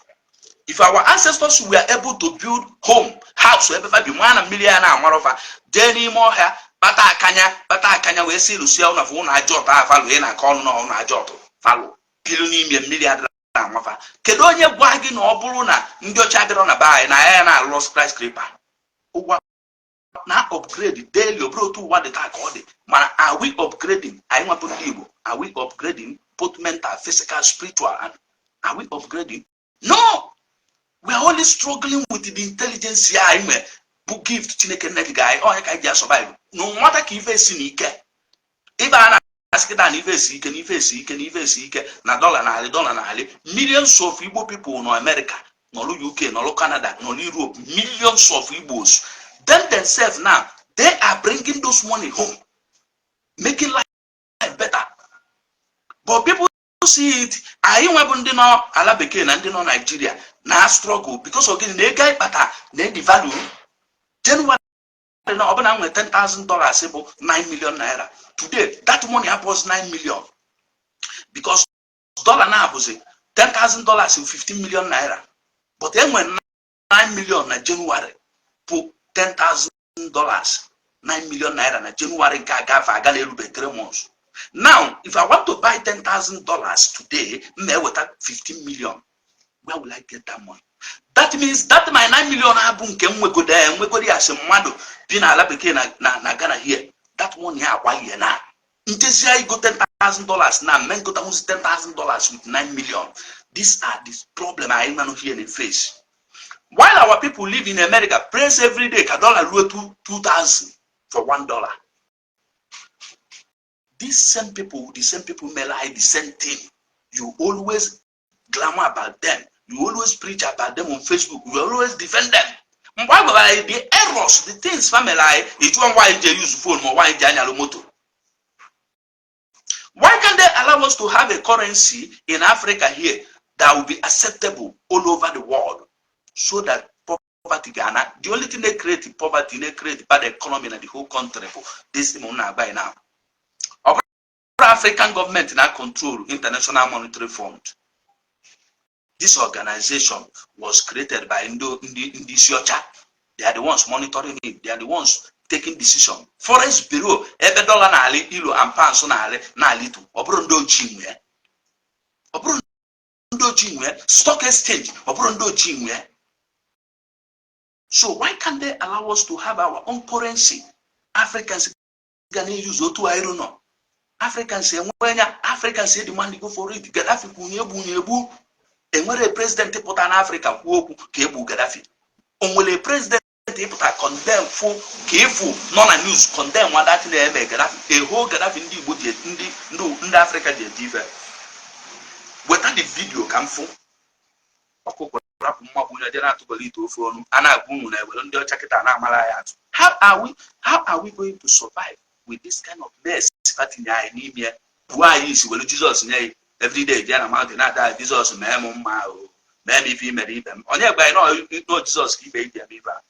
If our ancestors were able to build home, house ebe fa bi, nwa na mmiri ya na-amarọfa, jee n'ime ọhịa kpata akanya wee si lụsie ụlọ fụ ụlọ aja ọtọ ahụ falụ ị na-akọ ọnụ na ụlọ aja ọtọ falụ pilu n'ime mmiri adịra amafa. Kedu onye gwa gị na ọ bụrụ na ndị ọcha bịara na be anyị na ya na-alụ skyscraper, ụwa na upgrade daily? Ọ bụrụ otu ụwa dị taa ka ọ dị, mana are we upgrading? Anyị nwapụ ndị Igbo, are we upgrading both mental, physical, spiritual? And are we upgrading? No, we are only struggling with the intelligence ya anyị nwere, bụ gift Chineke nne gị ga anyị onye ka anyị ji survive na nwata ka ife esi n'ike ibe a na-asị kịta na ife esi ike, na ife esi ike, na ife esi ike, na dollar na-alị, dollar na-alị. Millions of Igbo people nọ America, nọlụ UK, nọlụ Canada, nọlụ Europe. Millions of Igbos, them themselves now, they are bringing those money home, making life better. But people see it, anyị nwebụ ndị nọ ala bekee na ndị nọ Nigeria na struggle because of gịnị? Na ego anyị kpata na the value January na ọbụna nwere $10,000 bụ 9 million naira. Today that money abụghị 9 million because dollar na-abụzi $10,000 15 million naira. But enwere 9 million na January bụ $10,000 9 million naira na January nke agafe aga na-erube 3 months. Now if I want to buy $10,000 today, m na-eweta 15 million. Where will I get that money? That means that my 9 million abụ nke m nwegodo ya, nwegodo ya asị mmadụ bi n'ala bekee na Ghana here. That money agbalie na njezie igo $10,000 na mme ngotanwuzi $10,000 with 9 million. These are the problem anyị nọ here na face, while our people live in America praise every day ka dollar ruo 2000 for $1. These same people, the same people mere anyị the same thing. You always glamour about them, you always preach about them on Facebook, you always defend them. Mgbe a gwara anyị the errors, the things family anyị ịjụọ, ngwa, anyị ji use phone ma nwaanyị ji anyalụ moto, why can't they allow us to have a currency in Africa here that will be acceptable all over the world so that poverty ga-ana? The only thing they create poverty, they create bad economy na the whole country bụ this thing m na-agba now. Ọ bụrụ African government na control International Monetary Fund. This organization was created by ndị isi ọcha. They are the ones monitoring it, they are the ones taking decision. Forex bureau ebe dollar na-alị, euro and pounds na-alị na-alịtu, ọ bụrụ ndị ojii nwe, ọ bụrụ ndị ojii nwe. Stock exchange, ọ bụrụ ndị ojii nwe. So why can't they allow us to have our own currency? Africans ga na-use otu anyị nọ. Africans enwe anya, Africans demand go for it. Gaddafi kwunye egbu nye egbu. Enwere president pụta n'Africa kwuo okwu ka egbu Gaddafi? O nwere president ịpụta condemn fụ ka ịfụ nọ na news condemn nwa that na-eme Gaddafi eho Gaddafi? Ndị Igbo ji, ndị Afrịka ji ete ife. Weta the video ka m fụ. Ọkụkọ rapụ mmagbu onye je na-atụgọlị ite ofe ọnụ a na-agwa unu na ewere ndị ọcha kịta na-amara ya atụ. How are we going to survive with this kind of mess fatinye anyị n'ime ya? Buo anyị isi, were Jizọs nye ya everyday, bịa na mountain na-ada, "Jizọs, mee m mma o, mee m ife imere ibe m." Onye gba anyị nọ Jizọs ka ibe iji eme ibe a?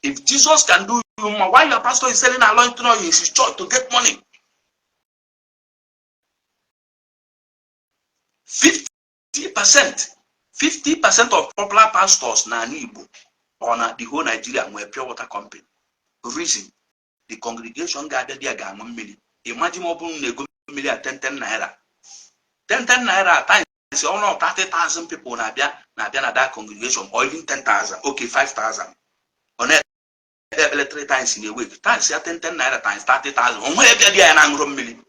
If Jesus can do you mma, why your pastor is selling anointing oil in his church to get money? 50%, 50% of popular pastors na ala Igbo or na the whole Nigeria nwere pure water company. Reason, the congregation ga-abịa di ya ga-aṅụ mmiri. Imagine ọ bụrụ na ego mmiri a 10 10 naira, 10 10 naira times ọnụ 30,000 people na-abịa na that congregation, or even 10,000, okay, 5,000. Ọ na-ekpe ekpere three times in a week, times ya 10 10 naira times 30,000. O nwere bịa di ya na-aṅụrụ mmiri?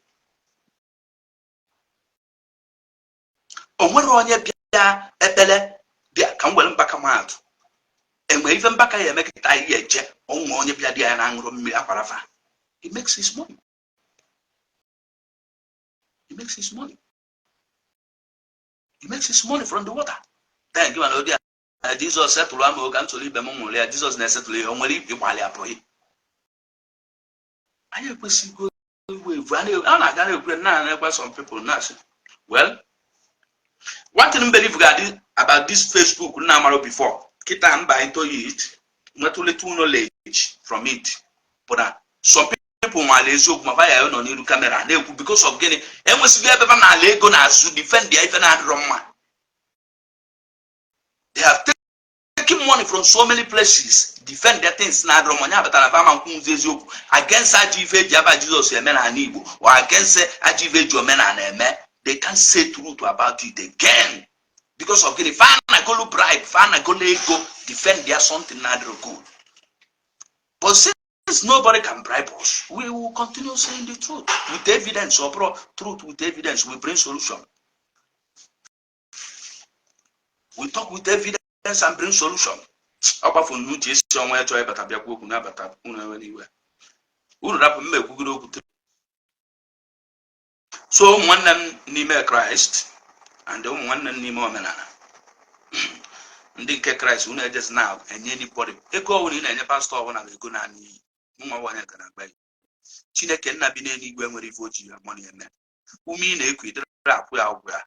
O nwere onye bịa ekpere bịa? Ka m were Mbaka maatụ. Enwere ife Mbaka ya eme kịta anyị eje onwe onye bịa di ya na-aṅụrụ mmiri akwarafa? He makes his money, he makes his money, he makes his money from the water. Then gị mana odi a Jizọs setụlụ ama ka nsoro ibe m nwụrụ ya. Jizọs na-esetụlụ ihe o nwere ịgbalị abụghị. Anyị ekwesịghị iwe evu a na-aga na-ekwe na na-ekwe. Some people na-asị, well, one thing m believe ga-adị about this Facebook nna amaro before kịta mba into it, nwetụ little knowledge from it, bụ na some people nwale eziokwu ma ya nọ n'iru camera na-ekwu. Because of gịnị? Enwesịghị ebe ba n'ala ego na-azụ defend ya ife na-adịrọ mma. They have taken money from so many places, defend their things na-adịrọ mma. Ya batara fama nkwuzi eziokwu against ajọ ife eji aba Jizọs eme n'ala Igbo or against ajọ ife eji omenala eme. They can't say truth about it again. Because of gịnị? Fa na-agolu bribe, fa na-agolu ego defend their something na-adịrọ good. But since nobody can bribe us, we will continue saying the truth with evidence. Or bro, truth with evidence will bring solution. We talk with evidence and bring solution. Ọ gbafuru n'uche isi ọnwa ya chọọ ịbata bịakwa okwu na-abata. Unu enwe n'iwe, unu rapụ mma ekwugoro okwu. So ụmụ nwanne m n'ime Kraịst and ụmụ nwanne m n'ime omenala ndị nke Kraịst, unu ejezi na enye anybody ego ọbụla. Ị na-enye pastọ ọbụla bụ ego naanị iyi nwa nwanyị ga na-agba ya. Chineke nna bi n'eluigwe nwere ife o ji ya money eme. Ume ị na-eku, ịdịrị akwụ ya ụgwọ ya.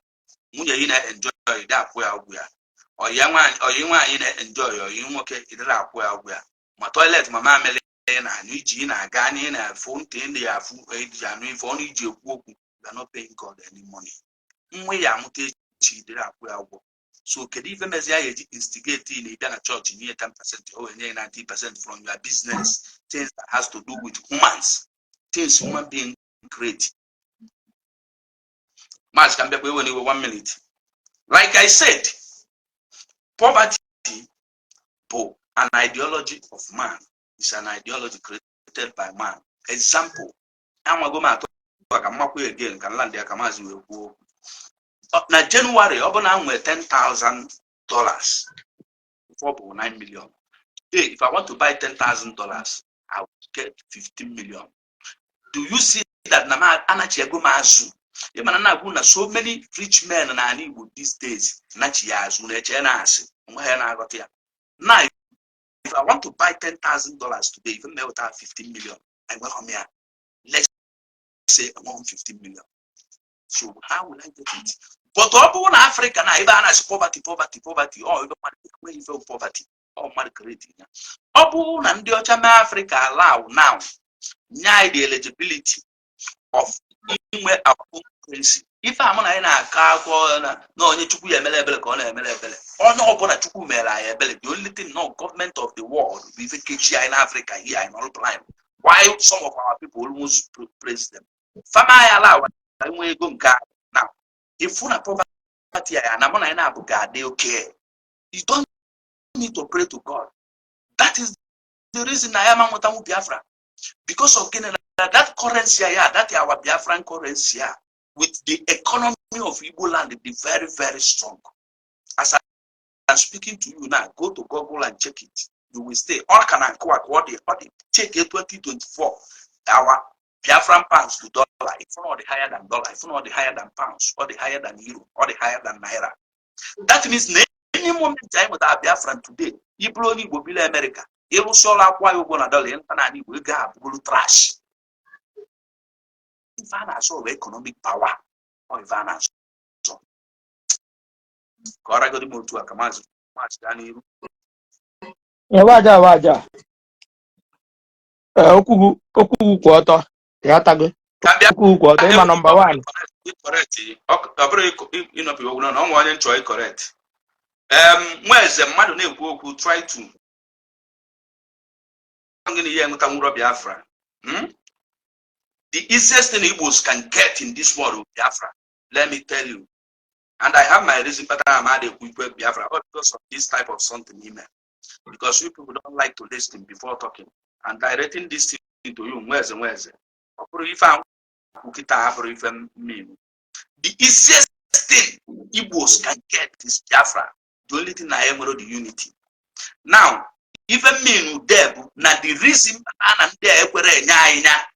Nwunye ị na-enjoy, ịdị akwụ ya ụgwọ ya. Ọyị nwaanyị na-enjoy, ọyị nwoke, ịdịrị akwụ ya ụgwọ ya. Ma toilet, ma mamịrị ị na-anyụ, iji ị na-aga anya, ị na-afụ ntị, ị na-afụ eji anụ ife, ọnụ iji ekwu okwu, you are not paying God any money. Nwa ya amụta echi, ịdịrị akwụ ya ụgwọ. So kedu ife mezi ya eji instigate na ịbịa na chọọchị nye 10%, o wee nye 90% from your business, things that has to do with humans, things human being create? Maazị, ka m bịakwa, ewe n'iwe, one minute. Like I said, poverty bụ an ideology of man. It's an ideology created by man. Example, amago m atụ ka mmakwu again, ka nlandị ya ka maazị wee kwuo okwu. Na January, ọ bụ na m nwee $10,000, ọ bụ 9 million. Hey, if I want to buy $10,000, I will get 15 million. Do you see that na m anachi ego m azụ? Ị mana na-agwụ na so many rich men na ala Igbo these days nachi ya azụ, na-eche na asị onwe ha na-aghọta ya. Now, if I want to buy $10,000 today, if m meweta 15 million, enweghị m ya. Let's say enweghị m 15 million, so how will I get it? But ọ bụrụ na Afrịka na ebe a na-asị poverty, poverty, poverty, ọ ebe mmadụ enweghị ife poverty, ọ mmadụ create ya. Ọ bụrụ na ndị ọcha mee Afrịka allow now, nye anyị the eligibility of inwe our own currency, ife a mụ na anyị na-akọ akọ na onye Chukwu ya emere ebere ka ọ na-emere ebere. Onye ọbụla Chukwu mere anyị ebere. The only thing, no government of the world bụ ife kechi anyị n'Afrịka here. Anyị nọrọ blind. Why some of our people almost praise them fama anyị ala enwe ego nke anyị now, ifu na poverty ya na mụ na anyị na-abụ ga-adị oke. You don't need to pray to God. That is the reason na ya ma nwetanwu Biafra, because of gịnị? Na that currency ya, that our Biafran currency ya, with the economy of Igbo land dị very, very strong. As I'm speaking to you now, go to Google and check it. You will stay ọ ka na nkụwa ka ọ dị. Check 2024, our Biafran pounds to dollar. If not the higher than dollar, if not the higher than pounds or the higher than euro or the higher than naira. That means na any moment anyị nwetara Biafran today, ị bụrụ onye Igbo bili America, ịrụsị ọrụ, akwụ anyị ụgwọ na dollar, ịnta n'ala Igbo, ego a bụgoro trash. Ife a na-azọ bụ economic power. Ọ ife a na-azọ ka ọ ragodi m otu a ka maazị gaa n'iru. Waja waja. Ee, okwu gị kwụ ọtọ, ịghọtago? Ka bịa. Okwu gị kwụ ọtọ. Ịma, number one. Correct. Ọ bụrụ ịnọpụ okwu na ọ nwe onye nchọ ịcorrect nwa eze mmadụ na-ekwu okwu, try to gịnị ihe enweta nwụrọ Biafra. The easiest thing Igbos can get in this world is Biafra. Let me tell you, and I have my reason kpatara m adị ekwu ikwe Biafra, all because of this type of something ime, because you people don't like to listen before talking and directing this thing to you. Nwa eze, ọ bụrụ ife a kwu kịta, abụrụ ife mmiri. The easiest thing Igbos can get is Biafra. The only thing na ya nwere the unity now. Ife mmiri de bụ na the reason a na ndị a ekwere enye anyị ya.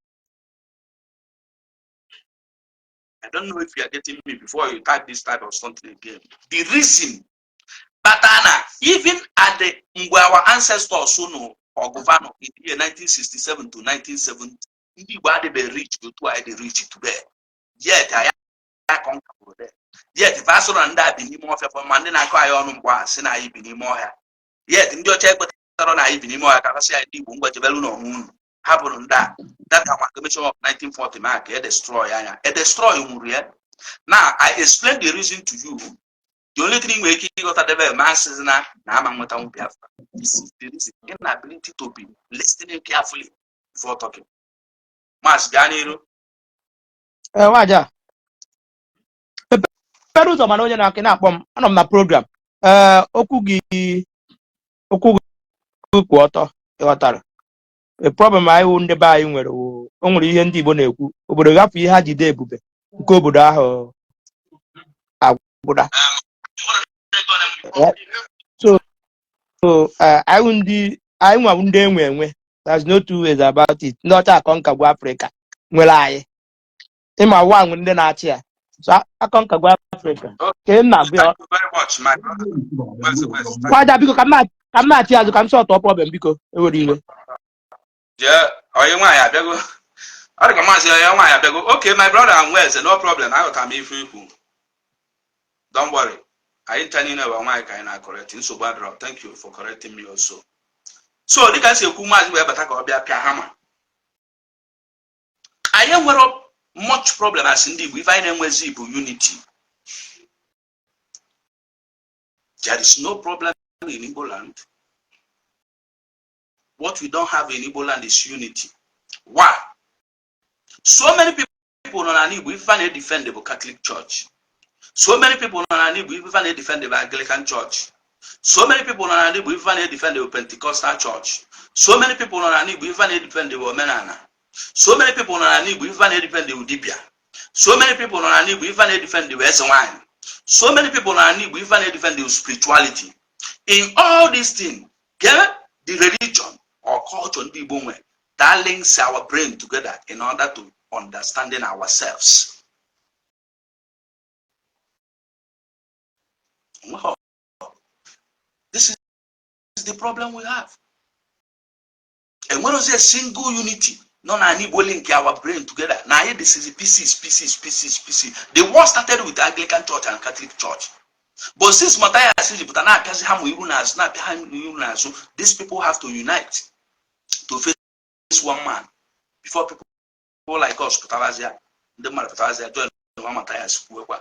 I don't know if you are getting me before you type this type of something again. The reason kpata na even at the mgbe our ancestors nụ ọgụvanụ in the year 1967 to 1970, ndị Igbo adịbeghị rich otu anyị dị rich today. Yet anyị akọnkapụrụ there. Yet fasụrụ na ndị a bi n'ime ọfịa fọ ma ndị na-akọ anyị ọnụ mgbe a sị na anyị bi n'ime ọhịa. Yet ndị ọcha ekwetara na anyị bi n'ime ọhịa ka ha sị anyị ndị Igbo ngwa jebelu n'onwe unu, hapụrụ ndị a. That amalgamation of 1940 ma ka e destroy anya, e destroy nwuru ya. Now I explain the reason to you. The only thing nwere ike ịghọta debe ma asịzi na ama nwetanwu Biafra. This is the reason: inability to be listening carefully before talking. Maazị, gaa n'iru. Ee, waja mepere ụzọ, mana onye na-akị na-akpọ m, anọ m na program. Ee, okwu gị kwụ ọtọ, ịghọtara? The problem anyị wụ ndị be anyị nwere wụ, o nwere ihe ndị Igbo na-ekwu: obodo gafụ ihe ha jide ebube nke obodo ahụ agwụda. So anyị wụ ndị anyị nwa ndị enwe enwe. There's no two ways about it. Ndị ọcha akọ nkagbu Afrịka nwere anyị, ịma ụwa nwere ndị na-achị ya, so akọ nkagbu Afrịka ka m na-agụ ya. Thank you very much, my brother. West, West. Thank Kwaja, biko, ka m na-achị azụ ka m sọtụọ problem, biko, ewere iwe. Jee, onye nwaanyị abịago. Ọ dị ka maazị onye nwaanyị abịago. Okay, my brother and Weze, no problem. Aghọtara m ife ikwu. Don't worry. Anyị ncha niile bụ nwaanyị ka anyị na-correct. Nsogbu adịrọ. Thank you for correcting me also. So dịka m si ekwu, maazị wee bata ka ọ bịa pịa hama. Anyị nwere much problem as ndị Igbo. Ife anyị na-enwezi bụ unity. There is no problem in Igbo land. What we don't have in Igbo land is unity. Why? So many people nọ n'ala Igbo, ife a na-edefend bụ Catholic Church. So many people nọ n'ala Igbo, ife a na-edefend bụ Anglican Church. So many people nọ n'ala Igbo, ife a na-edefend bụ Pentecostal Church. So many people nọ n'ala Igbo, ife a na-edefend bụ omenala. So many people nọ n'ala Igbo, ife a na-edefend bụ dibịa. So many people nọ n'ala Igbo, ife a na-edefend bụ eze nwanyị. So many people nọ n'ala Igbo, ife a na-edefend bụ spirituality. In all these things, get the religion or culture ndị Igbo nwe that links our brain together in order to understanding ourselves. Well, this is the problem we have. Enwerozi a single unity nọ n'ala Igbo link our brain together. Na anyị this is pieces, pieces, pieces, pieces. The war started with the Anglican Church and Catholic Church. But since Matthias ji pụta na-apịazi ha ma iru n'azụ, na-apịa ha iru n'azụ, these people have to unite to face one man before people like us pụtarazịa, ndị mmadụ pụtarazịa join nwa Matthias kwuekwa.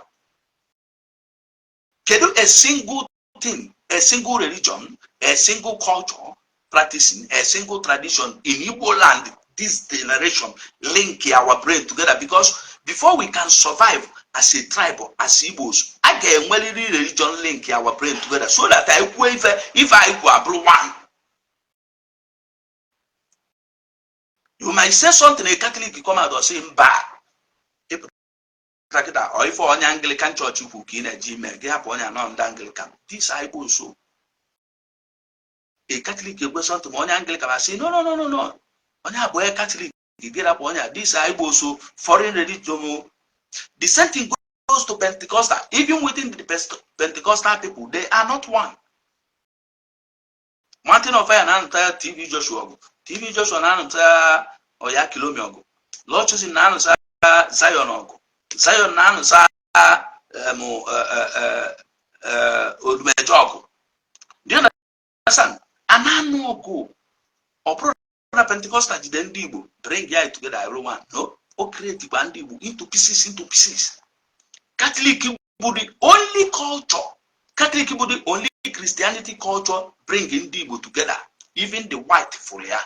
Kedu a single thing, a single religion, a single culture practicing a single tradition in Igbo land this generation link our brain together? Because before we can survive as a tribe, as Igbos, a ga-enwerịrị religion link our brain together so that anyị kwuo ife, ife anyị kwuo abụrụ one. You might say something, a Catholic come out or say mba. Ịpụta kịta ọ ife onye Anglican Church kwu ka ị na-eji ime gị hapụ onye anọ ndị Anglican. This Igbo, so a Catholic ekwe something, ma onye Anglican asị, "No, no, no, no, no." Onye abụọ Catholic gị rapụ onye a. This Igbo, so foreign religion o. The same thing goes to Pentecostal. Even within the Pentecostal people, they are not one. Mountain of Fire na-anụta TV Joshua ọgụ, TV Joshua na-anụta Oyakhilome ọgụ, Lord Chosen na-anụta Zion ọgụ, Zion na-anụta Odumeje ọgụ. Do you understand? A na-anụ ọgụ. Ọ bụrụ na Pentecostal jide ndị Igbo, bring ya together, everyone, no, o create kwa ndị Igbo into pieces, into pieces. Catholic bụ the only culture, Catholic bụ the only Christianity culture bring ndị Igbo together. Even the white fụrụ ya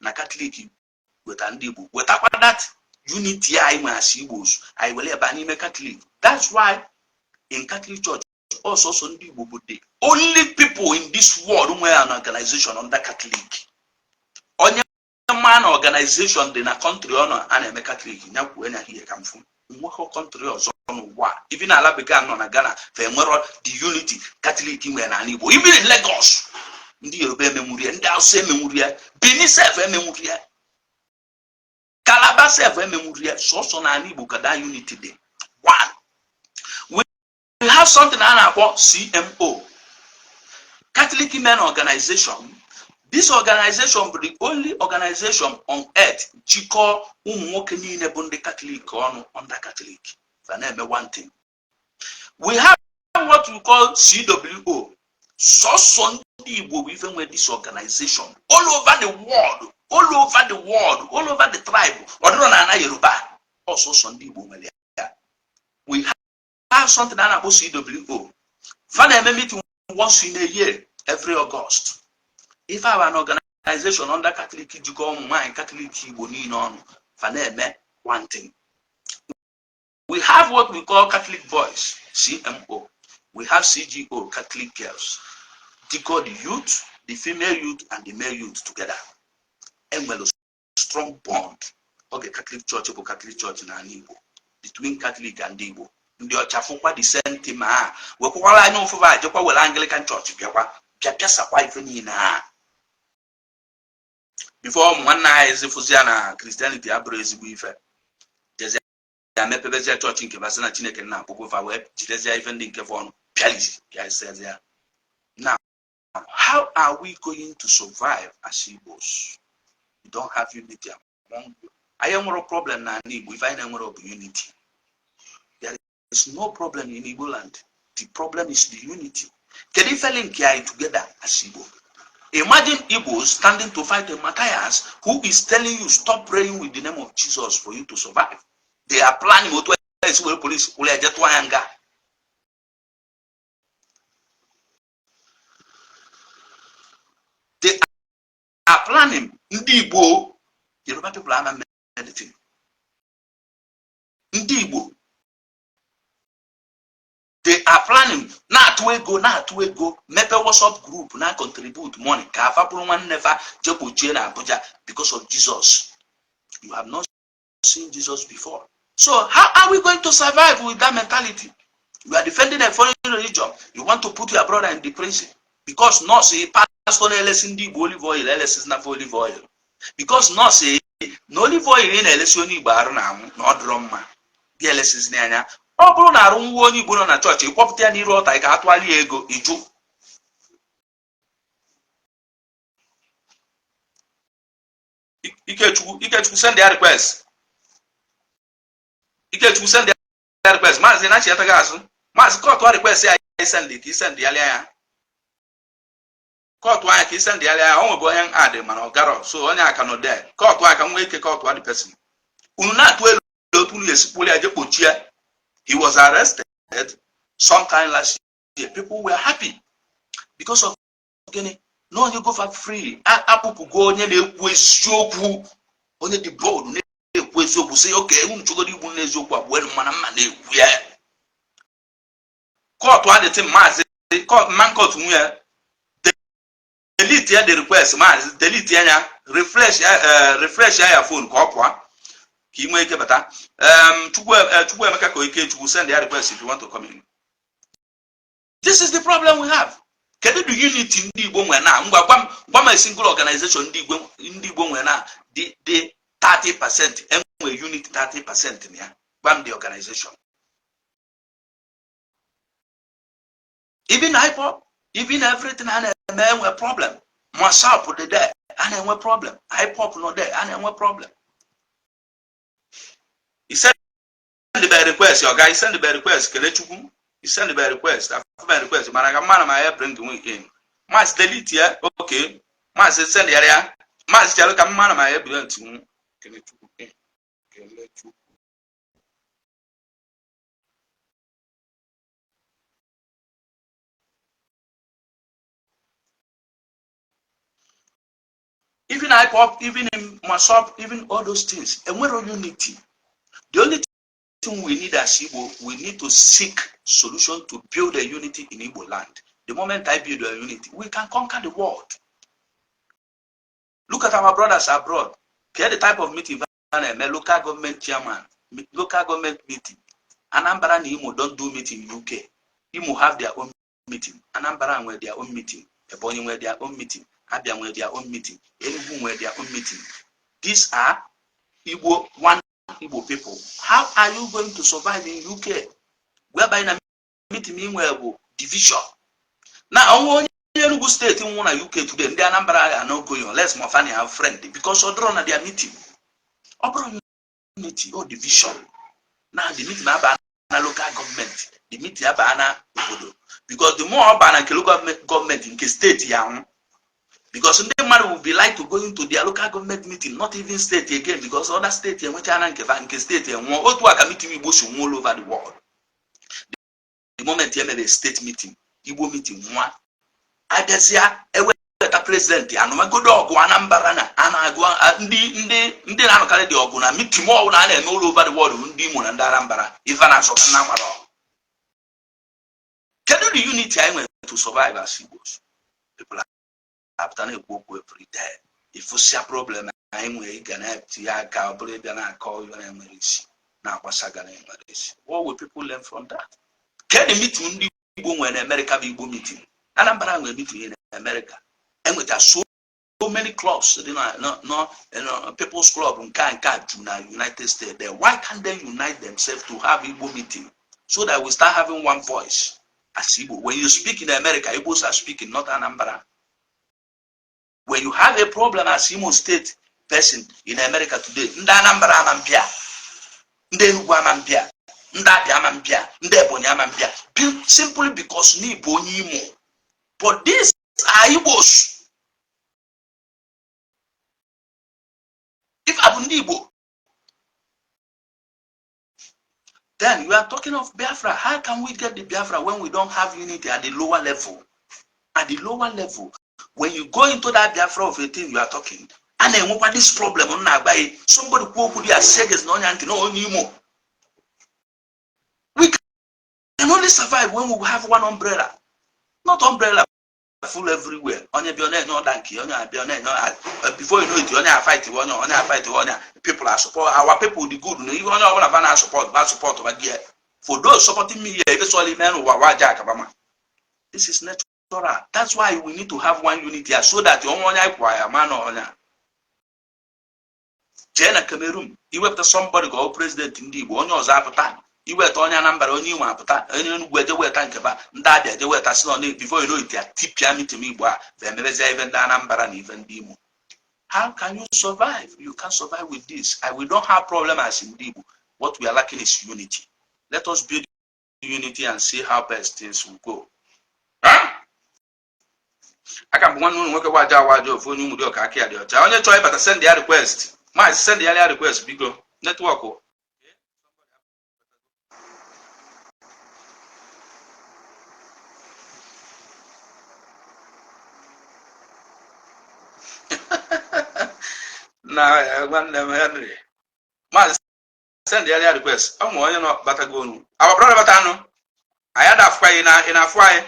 na Catholic weta ndị Igbo, wetakwa that unity anyị nwe as Igbos, anyị were ebe n'ime Catholic. That's why in Catholic Church, ọsọsọ ndị Igbo bụ the only people in this world nwere an organization under Catholic. Onye ma na organization dị na country ọ nọ a na-eme Catholic ya kwuo ya ihe ka mfu nwekọ country ọzọ n'ụwa. Even ala bekee nọ na Ghana, fa enwero the unity Catholic nwere n'ala Igbo. Even in Lagos, ndị Yoruba emenwuri ya, ndị Hausa emenwuri ya, Benin sef emenwuri ya, Calabar sef emenwuri ya. Sọsọ n'ala Igbo ka that unity dị. One, we have something a na-akpọ CMO, Catholic Men Organization. This organization bụ the only organization on earth jikọọ ụmụ nwoke niile bụ ndị Catholic ọnụ under Catholic, fa na-eme one thing. We have what we call CWO. Sọsọ ndị Igbo bụ ife nwe this organization all over the world, all over the world, all over the tribe. Ọ dịrọ na ana Yoruba, ọsọsọ ndị Igbo nwere ya. We have something a na-akpọ CWO. Fa na-eme meeting once in a year, every August. Ife a an organization under Catholic jikọ ụmụ nwaanyị Catholic Igbo niile ọnụ, fa na-eme one thing. We have what we call Catholic Boys, CMO. We have CGO, Catholic Girls, jikọ the youth, the female youth and the male youth together. Enwere strong bond oge Catholic Church bụ Catholic Church n'ala Igbo, between Catholic and Igbo. Ndị ọcha fụkwa the same thing a wekwakwara anya ụfụfa, jekwa were Anglican Church bịakwa bịa pịasakwa ife niile a before ụmụ nwanne anyị ezifụzi ya na Christianity abụrụ ezigbo ife, jezie ya mepebezie chọọchị nke basị na Chineke nna akpụkpọ fa, wee jidezie ife ndị nke ọnụ pịalizi pịazie ya. Now, how are we going to survive as Igbos? We don't have unity among you. Anyị nwere problem na ala Igbo. Ife anyị na-enwere bụ unity. There is no problem in Igbo land. The problem is the unity. Kedu ife link anyị together as Igbo? Imagine Igbos standing to fight a Matthias who is telling you, "Stop praying with the name of Jesus for you to survive." They are planning otu esi were police kwụrụ eje tụọ ya nga. They are planning. Ndị Igbo, Yoruba people ama anything. Ndị Igbo, they are planning na-atụ ego, na-atụ ego, mepe WhatsApp group, na contribute money ka afa bụrụ nwanne fa jekpochie na Abuja because of Jesus. You have not seen Jesus before. So how are we going to survive with that mentality? You are defending a foreign religion. You want to put your brother in the prison because nọọsụ pastor na-elesi ndị Igbo olive oil, elesi na olive oil, because nọọsụ na olive oil ị na-elesi onye Igbo arụ na anwụ na ọ dịrọ mma gị elesizi anya. Ọ bụrụ na arụ nwa onye Igbo nọ na chọọchị, ịkpọpụta ya n'iru ọta, ị ga-atụgharị ya ego ịjụ. Ikechukwu, Ikechukwu, send ya request. Ikechukwu, send ya request. Maazị na-achịata gị azụ. Maazị, kọtụ request ya send ka isend ya ya kọtụ anya ka isend ya ya. O nwebụ onye adị mana ọ garọ, so onye aka nọ de kọtụ aka nwee ike kọtụ the person. Unu na-atụ elu otu unu esi ya je kpochie. He was arrested sometime last year. People were happy because of gịnị? Na onye go free, akpụpụgo onye na-ekwu eziokwu, onye dị bold na-ekwu eziokwu, sị oke unu chọgoro igbu n'eziokwu abụọ mana mma na-ekwu ya. Kọtụ adịtị maazị man kọtụ nwunye. Delete ya the request, maazị. Delete ya, refresh ya, refresh ya phone ka ọ pụọ ka ị nwee ike bata. Chukwu, Chukwuemeka ka Ikechukwu, send ya request if you want to come in. This is the problem we have. Kedu the unity ndị Igbo nwere na? Ngwa, gwa m, gwa m a single organization ndị Igbo nwere na dị 30%, enwe unity 30% na ya. Gwa m the organization. Even IPOB, even everything a na-eme, enwe problem. MASSOB dị there, a na-enwe problem. IPOB nọ there, a na-enwe problem. I send the request, oga. I send the request. Kelechukwu, I send the request. Afụ request mana ka mmadụ ma ya bring me in. Maazị, delete ya. Okay, maazị, send ya ya. Maazị, chere ka mmadụ ma ya bring ntinwu Kelechukwu in. Kelechukwu. Even IPOB, even in MASSOB, even all those things, enwero unity. The only thing we need as Igbo, we need to seek solution to build a unity in Igbo land. The moment I build a unity, we can conquer the world. Look at our brothers abroad. Get the type of meeting a local government chairman, local government meeting. Anambra and Imo don't do meeting in UK. Imo have their own meeting. Anambra nwere their own meeting. Ebonyi nwere their own meeting. Abia nwere their own meeting. Enugu nwere their own meeting. These are Igbo, one Igbo people. How are you going to survive in UK whereby na meeting nwere bụ division? Na ọnwa onye Enugu Steeti nwụ na UK today, ndị Anambra are not going unless Mofani have friend, because ọ dịrọ na their meeting. Ọ bụrụ unity or division. Na the meeting aba na local government, the meeting aba na obodo, because the more ọ ba na nke local government, nke steeti ya nwụ, because ndị mmadụ will be like to go into their local government meeting, not even state again, because other state enwechana nke fa, nke steeti enwụọ. Otu a ka meeting Igbo si nwụọ all over the world. The moment e mere state meeting, Igbo meeting nwa abịazịa eweta president anụmagodo ọgụ Anambra na a na-agụ ndị na-anọkarị dị ọgụ na meeting ọbụla a na-eme all over the world, ndị Imo na ndị Anambra. Ife na-asọ ka nna mara ọgụ. Kedu the unity anyị nwere to survive as Igbos? People apụta na-ekwu okwu every day. Ịfụsịa problem anyị nwere, ị ga na-etinye aka. Ọ bụrụ ịbịa na-akọ ihe na-enwere isi, na-agbasa ga na-enwere isi, what will people learn from that? Kedu meeting ndị Igbo nwere na America bụ Igbo meeting? Anambra nwere meeting na America. Enweta so many clubs dị na no, no, People's Club nke a ju na United States there. Why can't they unite themselves to have Igbo meeting so that we start having one voice as Igbo? When you speak in America, Igbos are speaking, not Anambra. When you have a problem as Imo State person in America today, ndị Anambra ama mbịa, ndị Enugu ama mbịa, ndị Abịa ama mbịa, ndị Ebonyi ama mbịa, simply because na ịbụ onye Imo. But these are Igbos. If abụ ndị Igbo, then you are talking of Biafra. How can we get the Biafra when we don't have unity at the lower level? At the lower level, when you go into that Biafra of a thing you are talking, a na-enwekwa this problem m na-agba gị. Somebody kwuo okwu dị aseges na onye ntị na onye Imo. We can only survive when we have one umbrella, not umbrella full everywhere. Onye bịa na-enye ọda nke onye abịa na-enye, before you know it, onye a-fight onye, onye a-fight onye. People are support our people, the good na ihe onye ọbụla ba na support ba support ba there. For those supporting me here, ife sọrọ ime n'ụwa waja akabama. This is natural. That's why we need to have one unity here, so that onwe onye anyị kwa ya ma na onye jee na Cameroon iwepụta somebody ka ọ president ndị Igbo, onye ọzọ apụta iweta onye Anambra, onye Imo apụta, onye Enugwu eje weta nkeba, ndị Abịa eje weta, si na before you know it, ya tipịa meeting Igbo a emebezia ife ndị Anambra na ife ndị Imo. How can you survive? You can't survive with this. And we don't have problem as ndị Igbo. What we are lacking is unity. Let us build unity and see how best things will go. Aka m bụ nwanne unu nwoke, waja awaja, ofu onye ụmụdị ọka aka ya dị ọcha. Onye chọọ ịbata, send ya request. Maazị, send ya request, biko. Network. Na nwanne m Henry, maazị, send ya request. Ọ nwere onye nọ batago onu. Our brother bata anụ anyị ada afụkwa. Ị na ị na-afụ anyị?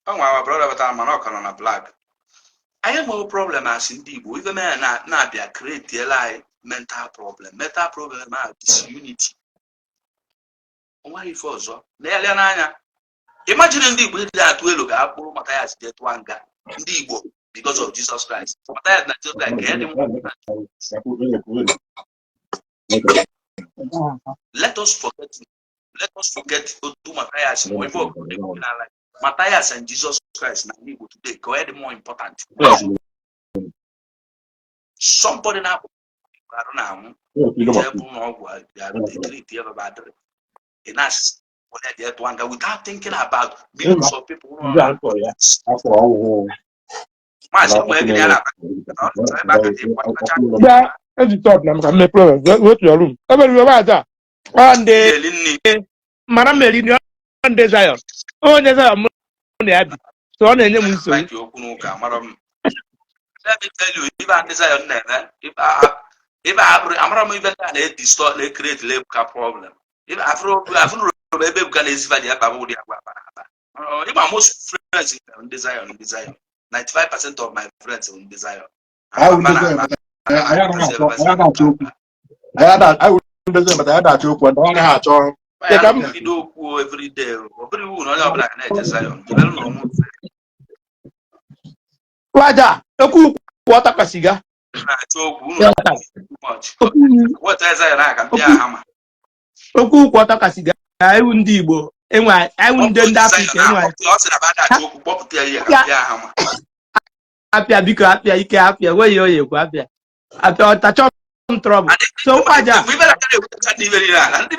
Ọ nwa our brother batara, mana ọ ka nọ na black. Anyị enweghị problem asị ndị Igbo. Ife mere na na-abịa create-iela anyị mental problem, mental problem a, disunity. Onweghị ife ọzọ na-ele n'anya. Imagine ndị Igbo ịdị atụ elu ka akpụrụ Mathias jee tụọ nga, ndị Igbo, because of Jesus Christ. Mathias na Jesus Christ ka ya dị mma. Let us forget otu Mathias ma ife ọbụla ekwu n'ala. Mathias and Jesus Christ na Igbo today, ka ọ dị more important. Somebody na-akpụ arụ na-anwụ jee bụ na ọgwụ treat ebe adịrị, ị na-asị onye jee tụọ nga without thinking about millions of people nọ na maazị nwee gịnị ya na-aba ebe aka dị kacha. Bịa eji top na m ka m mepee. Go to your room. Ebe iwe aja ọ ndị eli nri. Mara m eri nri. Ọ ndị Zion, onye Zion mụ na ya bi, so ọ na-enye m nsogbu. Like okwu n'ụka amara m. Let me tell you, ibe a ndị Zion na-eme, ibe a bụrụ amara m, ibe ndị a na-edistọ na-ecreate Ebuka problem. Ibe afụrụ ebe Ebuka na-ezifa ji akpa ụdị agwa akpa akpa. Ịgba most friends ndị Zion, ndị Zion, 95% of my friends bụ ndị Zion. Anyị wụ ndị Zion, but anyị anaghị achọ okwu. Anyị wụ ndị Zion, but anyị anaghị achọ okwu. Anyị anaghị achọ. Ya ka m bido okwu everyday. Ọ bụrụ iwu na onye ọbụla ga na-eje Zion jibere na onwe. Waja okwu kwụ ọtọ ka siga. Na-achọ okwu unu too much. Weta Zion a ka m bịa hama. Okwu kwụ ọtọ ka siga. Iwu ndị Igbo enwe, iwu ndị Afrịka enwe. Ọ sị na ba achọ okwu, kpọpụta ya ihe ka m bịa hama. Apịa, biko, apịa ike, apịa nweghị oyi ekwu, apịa, apịa ọtachọ m trouble, so waja. Mgbe ibe na-aka na-ewetacha ndị ibe niile a na ndị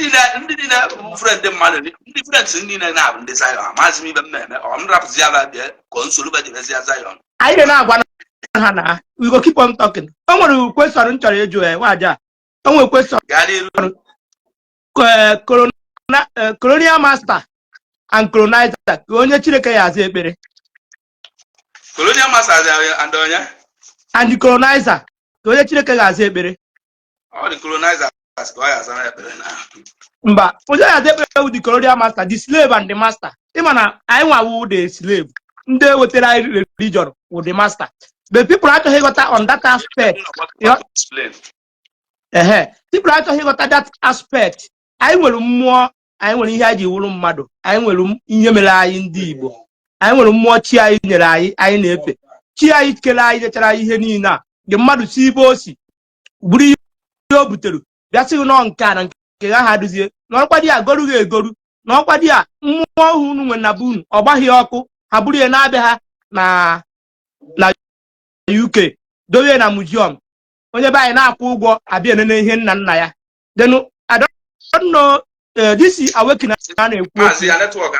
niile bụ friend mmadụ, ndị friends niile na-abụ ndị Zion, amaghịzi m ibe m na-eme. Ọ m rapụzi ya bịa ka nsogbu bajebezi ya Zion. Anyị ga na-agwa ha na we go keep on talking. O nwere question m chọrọ ịjụ ya, waja. O nwere question. Gaa n'iru. Colonial master and colonizer, ka onye Chineke ya aza ekpere? Colonial masters and onye? And the colonizer, ka onye Chineke ga-aza ekpere? Ọ dị colonizers ka ọ ya azara ekpere na. Mba, onye ya aza ekpere bụ the colonial master, the slave and the master. Ịma na anyị nwawu the slave, ndị wetara anyị religion wụ the master. The people achọghị ịghọta on that aspect. Explain. Ehe, people achọghị ịghọta that aspect. Anyị nwere mmụọ, anyị nwere ihe anyị ji wụrụ mmadụ, anyị nwere ihe mere anyị ndị Igbo, anyị nwere mmụọ chi anyị nyere anyị, anyị na-efe chi anyị kere anyị, nyechara anyị ihe niile a. Nke mmadụ si ibe o si buru ihe o butere bịa sị nọ nke a na nke ha ha duzie n'ọkwa di ya goru gị egoru n'ọkwa di ya mmụọ ọhụụ unu nwere na be unu, ọ gbaghị ọkụ, ha buru ya na-abịa ha na UK, dobe ya na museum. Onye be anyị na-akwụ ụgwọ abịa enene ihe nna nna ya. Then I don't know, this awakening a na-ekwu Maazị okwu. Ya network.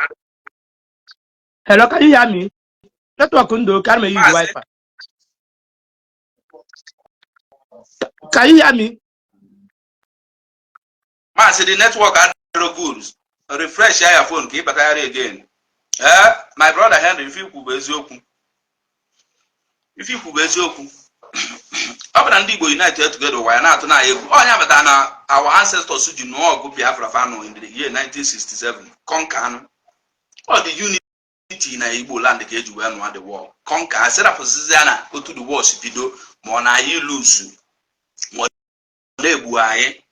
Hello, can you hear me? Network ndụ oke, ana m use Maazị. wifi. Can you hear me? Maazị, the network adịrọ good. Refresh ya phone ka ị batagharị again. Ee, my brother Henry, ife ikwu bụ eziokwu, ife ikwu bụ eziokwu. Ọ bụ na ndị Igbo unite together, ụwa ya na-atụ na egwu. Onye abata na our ancestors ji nụọ ọgụ Biafra fanụ in the year 1967, conquer anụ. Ọ dị unity na Igbo land ka eji wee nụọ the war, conquer, asịrapụzizi ya na otu the war si bido, ma ọ na anyị luzu, ma ọ na-egbu anyị.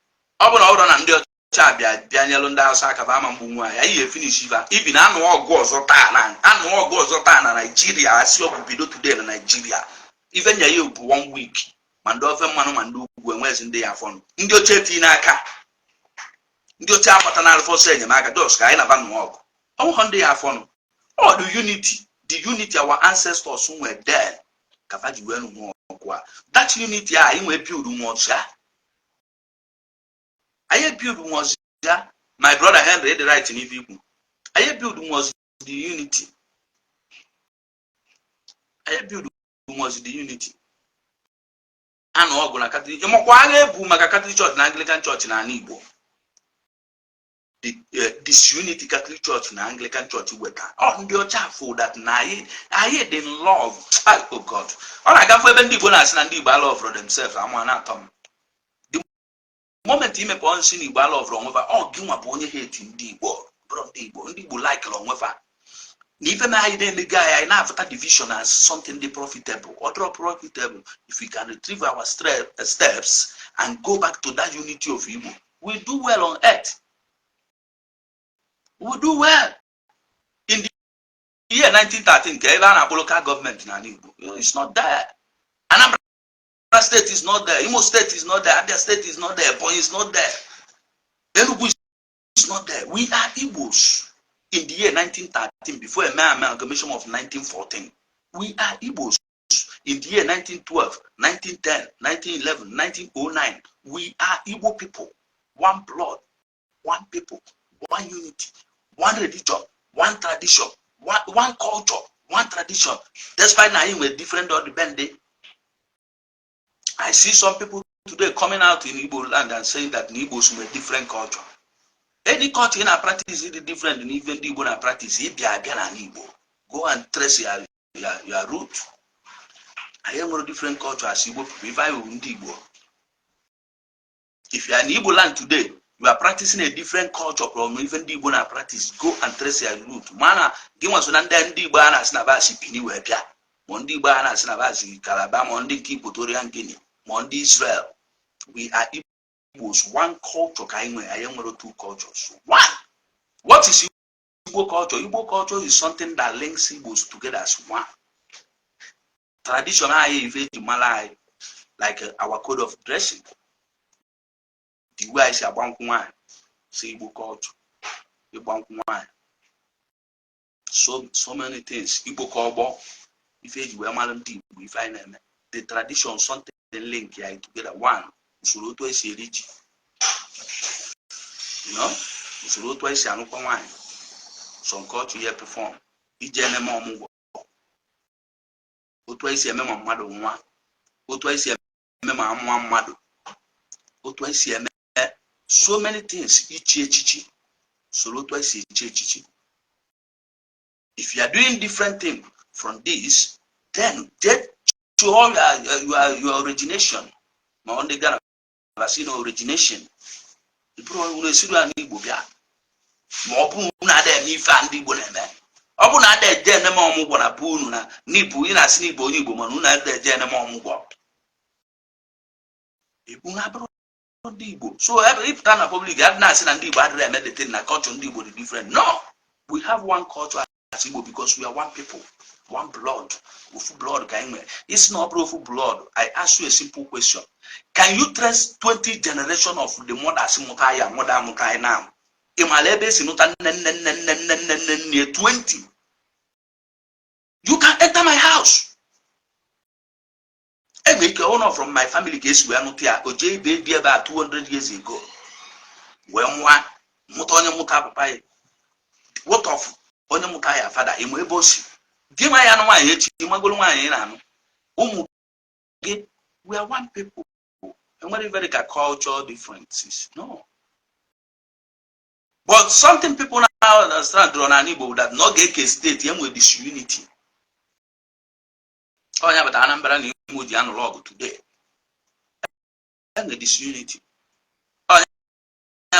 Ọ bụ na ọ bụrụ na ndị ọcha bịa bịanyelụ ndị Hausa aka ba ama mgbu nwa anyị, anyị efinish iva ibi na anụ ọgụ ọzọ taa, na anụ ọgụ ọzọ taa na Naijiria. Asị ọgụ bido today na Naijiria, ife nya ya bụ one week, ma ndị ofe mmanụ ma ndị ugwu enwezi ndị ya afọ. Ndị oche etinye n'aka, ndị oche apụta na alụfọsọ enyemaka jos ka anyị na-aba nụọ ọgụ ọnwụghọ ndị ya afọ nụ. Ọ the unity, the unity our ancestors nwere then ka fa ji wee nụọ ọgụ a. That unity a anyị nwee build nwe ọzọ ya, anyị build nwe ọzọ ya. My brother Henry dị right n'ife ikwu. Anyị build nwe ọzọ the unity, anyị build nwe ọzọ the unity. Anụ ọgụ na Catholic, ịmakwa agha ebu maka Catholic Church na Anglican Church na ala Igbo, the disunity Catholic Church na Anglican Church weta. Ọ ndị ọcha fụ that na anyị dị in love. Ah, oh God, ọ na-agafe ebe ndị Igbo na-asị na ndị Igbo alọvụrụ themselves, ama na-atọ m. The moment imepe ọnụ si na Igbo alọvụrụ onwefa, ọ gị nwa bụ onye hate ndị Igbo. Bụrụ ndị Igbo, ndị Igbo likere onwefa. Na ife na anyị na-emego anyị, anyị na-afụta division as something dị profitable. Ọ dịrọ profitable. If we can retrieve our steps and go back to that unity of Igbo, we do well on earth. We do well. In the year 1913, ka ebe a na-akpọ local government n'ala Igbo, it's not there. Anambra State is not there. Imo State is not there. Abia State is not there. Ebonyi is not there. Enugu is not there. We are Igbos in the year 1913, before a amalgamation of 1914. We are Igbos in the year 1912, 1910, 1911, 1909. We are Igbo people. One blood, one people, one unity, one religion, one tradition, one culture, one tradition. Despite now with different bende. I see some people today coming out in Igbo land and saying that Igbos were different culture. Any culture in our practice is different than even the Igbo na practice. Ịbịa abịa na Igbo, go and trace your root. Anyị nwere different culture as Igbo people. If I wụ ndị Igbo, if you are in Igbo land today, you are practicing a different culture from even ndị Igbo na practice, go and trace your root. Mana gị nwa so na ndị Igbo a na-asị na ba si Bini wee bịa, ma ndị Igbo a na-asị na ba si Calabar, ma ndị nke Equatorial Guinea, ma ndị Israel. We are Igbos. One culture ka anyị nwere. Anyị nwere two cultures. One. What is Igbo culture? Igbo culture is something that links Igbos together as one. Tradition anyị, ife eji mara anyị, like our code of dressing, the way anyị si agba nkwụ nwaanyị, si Igbo culture, ịgba nkwụ nwaanyị, so many things. Igbo ka ọgbọ, ife eji wee mara ndị Igbo, ife anyị na-eme, the tradition, something link anyị together. One, usoro otu esi eri ji, usoro otu esi anụkwa nwaanyị, some culture ihe perform, ije ememe ọmụgwọ, otu esi eme ma mmadụ nwa, otu esi eme ma nwa mmadụ, otu esi eme so many things, ichi echichi, soro otu esi echi echichi. If you are doing different thing from this, then get to all your origination. Ma ndị Ghana si na origination bụrụ unu esiri ala Igbo bịa, ma ọ bụ unu ada eme ife a ndị Igbo na-eme. Ọ bụ na ada eje eneme ọmụgwọ na bụ unu na n'ibu ị na-asị n'Igbo onye Igbo, mana unu ada eje eneme ọmụgwọ, Igbo na-abụrụ ndị Igbo. So ebe ịpụta na public adị na-asị na ndị Igbo adịrị eme the thing, na culture ndị Igbo dị different. No, we have one culture as Igbo because we are one people, one blood. Ofu blood ka anyị nwere. Isi na ọ bụrụ ofu blood, I ask you a simple question: can you trace 20 generation of the mothers mụta ya, mother mụta anyị now? Ị maara ebe esi nụta nne nne nne nne nne nne nne nne 20? You can enter my house. Enwere ike ụlọ from my family ka esi wee nụta ya. O jee ibe bi ebe a 200 years ago wee nwa mụta onye mụta papa ya. What of onye mụta ya fada? Ịmụ ebe o si gị nwa ya anụ nwaanyị echi, ịmagolo nwaanyị ị na-anụ ụmụ gị. We are one people. Enwere very ka culture differences, no. But something people now understand n'ala Igbo, that n'oge eke steeti enwe disunity. Onye bata Anambra na Imo ji anụrụ ọgụ today, enwe disunity. Onye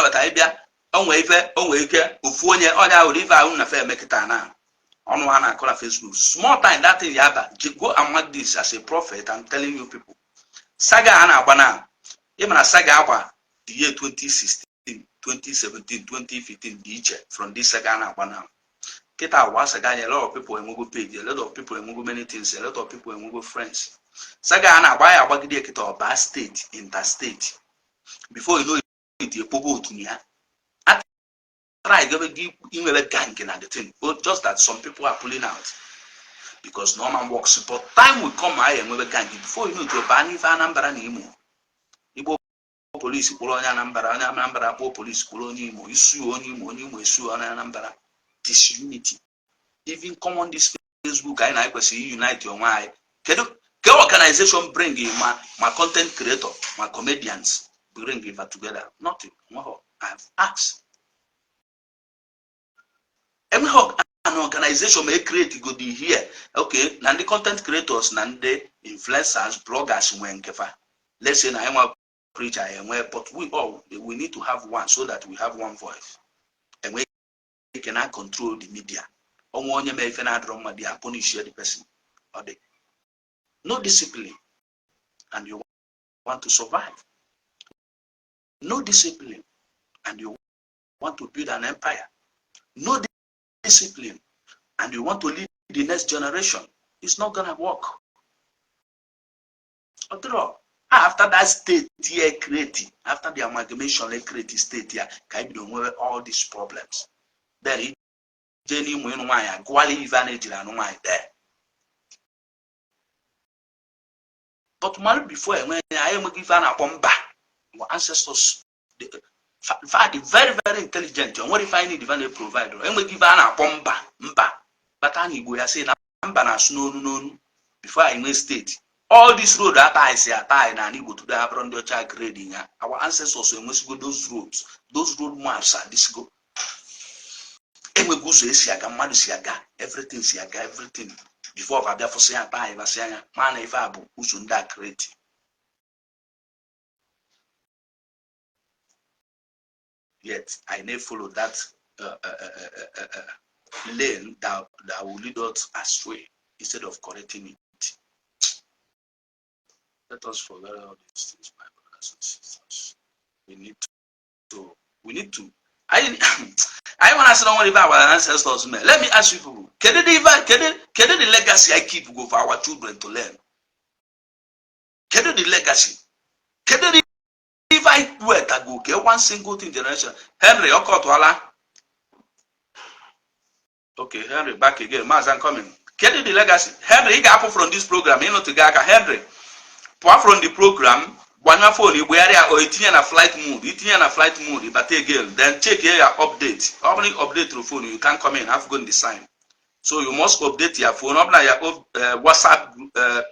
bata ịbịa onwe ife onwe ike ofu onye onye ahụrụ ife ahụ na fe eme kịta na ọnụ ha na-akọ na Facebook. Small time that thing ya ba. Go and mark this as a prophet, I'm telling you people. Saga a na-agba na ịma na saga agba the year 2016, 2017, 2015 dị iche from this saga a na-agba na kịta. Agwa saga anya, a lot of people enwego page, a lot of people enwego many things, a lot of people enwego friends. Saga a na-agba ya agbagide kịta ọba steeti, interstate. Before you know it, ekpogo otu ya try gebe gị inwere gang na the thing, but just that some people are pulling out because no man works. But time will come, anyị enwebe gang. Before you know it, ọba n'ife Anambra na Imo, Igbo polisi kwụrụ onye Anambra, onye Anambra kpọọ polisi kwụrụ onye Imo, isu onye Imo, onye Imo esu onye Anambra. Disunity. Even common this Facebook anyị na anyị kwesịrị unite onwe anyị. Kedu ke organization bring ma content creator, ma comedians, bring it together? Nothing. Nweghị. I have asked, enweghị an organization ma e create go dị here. Okay, na ndị content creators na ndị influencers, bloggers nwee nkefa. Let's say na anyị nwa preacher enwe, but we all, we need to have one so that we have one voice, enwe ike na control the media. Ọnwa onye mee ife na-adịrọ mma, dị punish the person. Ọ dị no discipline and you want to survive. No discipline and you want to build an empire. No discipline and you want to lead the next generation. It's not gonna work. Ọ dịrọ. After that state here create, after the amalgamation create state ya, ka anyị bido nwere all these problems. Then ije n'Imo ịnụ nwaanyị, agụwala ife a na-ejiri anụ nwaanyị there. But mmadụ before enwe ya, anyị enweghị ife a na-akpọ mba. Our ancestors fa dị very, very intelligent. O nwere ife anyị need ife na-provide. Enweghị ife a na-akpọ mba. Mba bata na Igbo ya sị na mba na-asụ n'onu n'onu. Before anyị nwee state, all this road ata anyị si ata anyị n'ala Igbo today abụrụ ndị ọcha grade ya. Our ancestors enwesigo those roads, those road maps adịsigo. Enweghị ụzọ esi aga, mmadụ si aga, everything si aga, everything before ọ abịa fụsị ya ata anyị basị anya ma na ife a bụ ụzọ ndị a create. Yet I may follow that lane that will lead us astray instead of correcting it. Let us forget all these things, my brothers and sisters. We need to I want to say don't about our ancestors, man. Let me ask you people, kedu the legacy I keep go for our children to learn? Kedu the legacy? Kedu the if I wetago ke one single thing generation? Henry ọkọtụala. Okay, Henry back again. Maazị, I'm coming. Kedu the legacy? Henry, ị ga-apụ from this program. Ịnụtụgo aka. Henry, pụọ from the program, gbanyụọ phone, igbegharịa o itinye na flight mode, itinye na flight mode, bata again, then check ya update. Ọ bụrụ update through phone, you can come in. Have gone the sign, so you must update your phone. Ọ bụrụ na your WhatsApp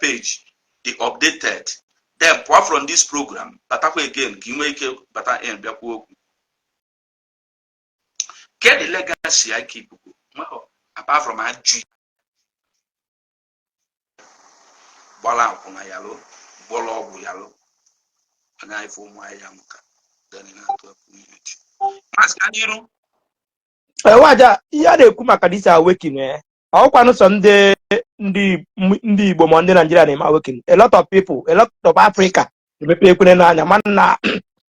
page dị updated, then pụọ from this program, batakwa again ka ị nwee ike bata in, bịakwuo okwu. Ke the legacy I keep apart from ajụ gbara akwụna yalụ, gbọrọ ọgwụ yalụ anya ife ụmụ anyị ya mụta, then ị na-atụ community. Maazị, ka n'iru. Nwaja, ihe a na-ekwu maka this awakening, ọkwanụ sọ ndị Igbo ma ndị Naijiria na-eme awakening. A lot of people, a lot of Africa emepe ekwere n'anya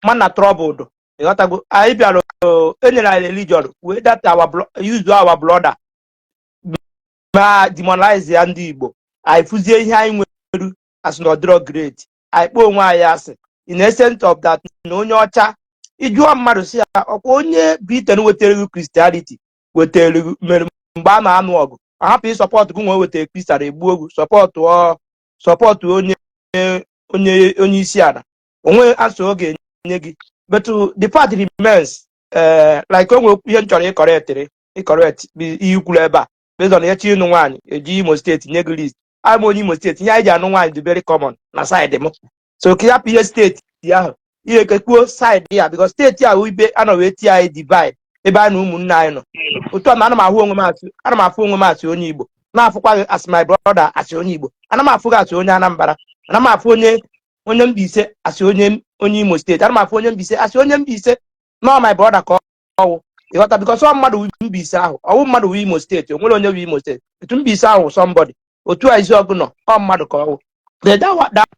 mana trouble dụ. Ịghọtago? Anyị bịara, enyere anyị religion wee that our use our brother ma demonize ya. Ndị Igbo, anyị fụzie ihe anyị nwere as na ọdịrọ great, anyị kpọọ onwe anyị asị. In essence of that, na onye ọcha, ịjụọ mmadụ si ya, ọkwa onye Britain wetara gị Christianity, wetara gị, mere mgbe a na-anụ ọgụ, ahapụ ịsupport gị nwe wetara Christian, egbuo gị, support onye isi ala onwe asụ ọ ga-enye gị. But the fact remains, like o nwere ihe m chọrọ ịcorrect ihe ikwuru ebe a based on echi ịnụ nwaanyị, eji Imo State nye gị list. Abụ onye Imo State. Ihe anyị ji anụ nwaanyị dị very common na side m, so ka hapụ ihe state ahụ, ihe kekwuo side ya, because state ahụ ibe anọ wee tie anyị divide ebe anyị na ụmụnne anyị nọ. Otu a na ana m ahụ onwe m asị, ana m afụ onwe m asị onye Igbo, na-afụkwa gị as my brother, asị onye Igbo. Ana m afụ gị asị onye Anambra, ana m afụ onye Mbaise asị onye Imo State, ana m afụ onye Mbaise asị onye Mbaise nọ my brother ka ọwụ. Ịghọta? Because ọ mmadụ Mbaise ahụ, ọwụ mmadụ wu Imo State. O nwere onye wu Imo State etu Mbaise ahụ somebody otu a Izuọgụ nọ, ọ mmadụ ka ọwụ. That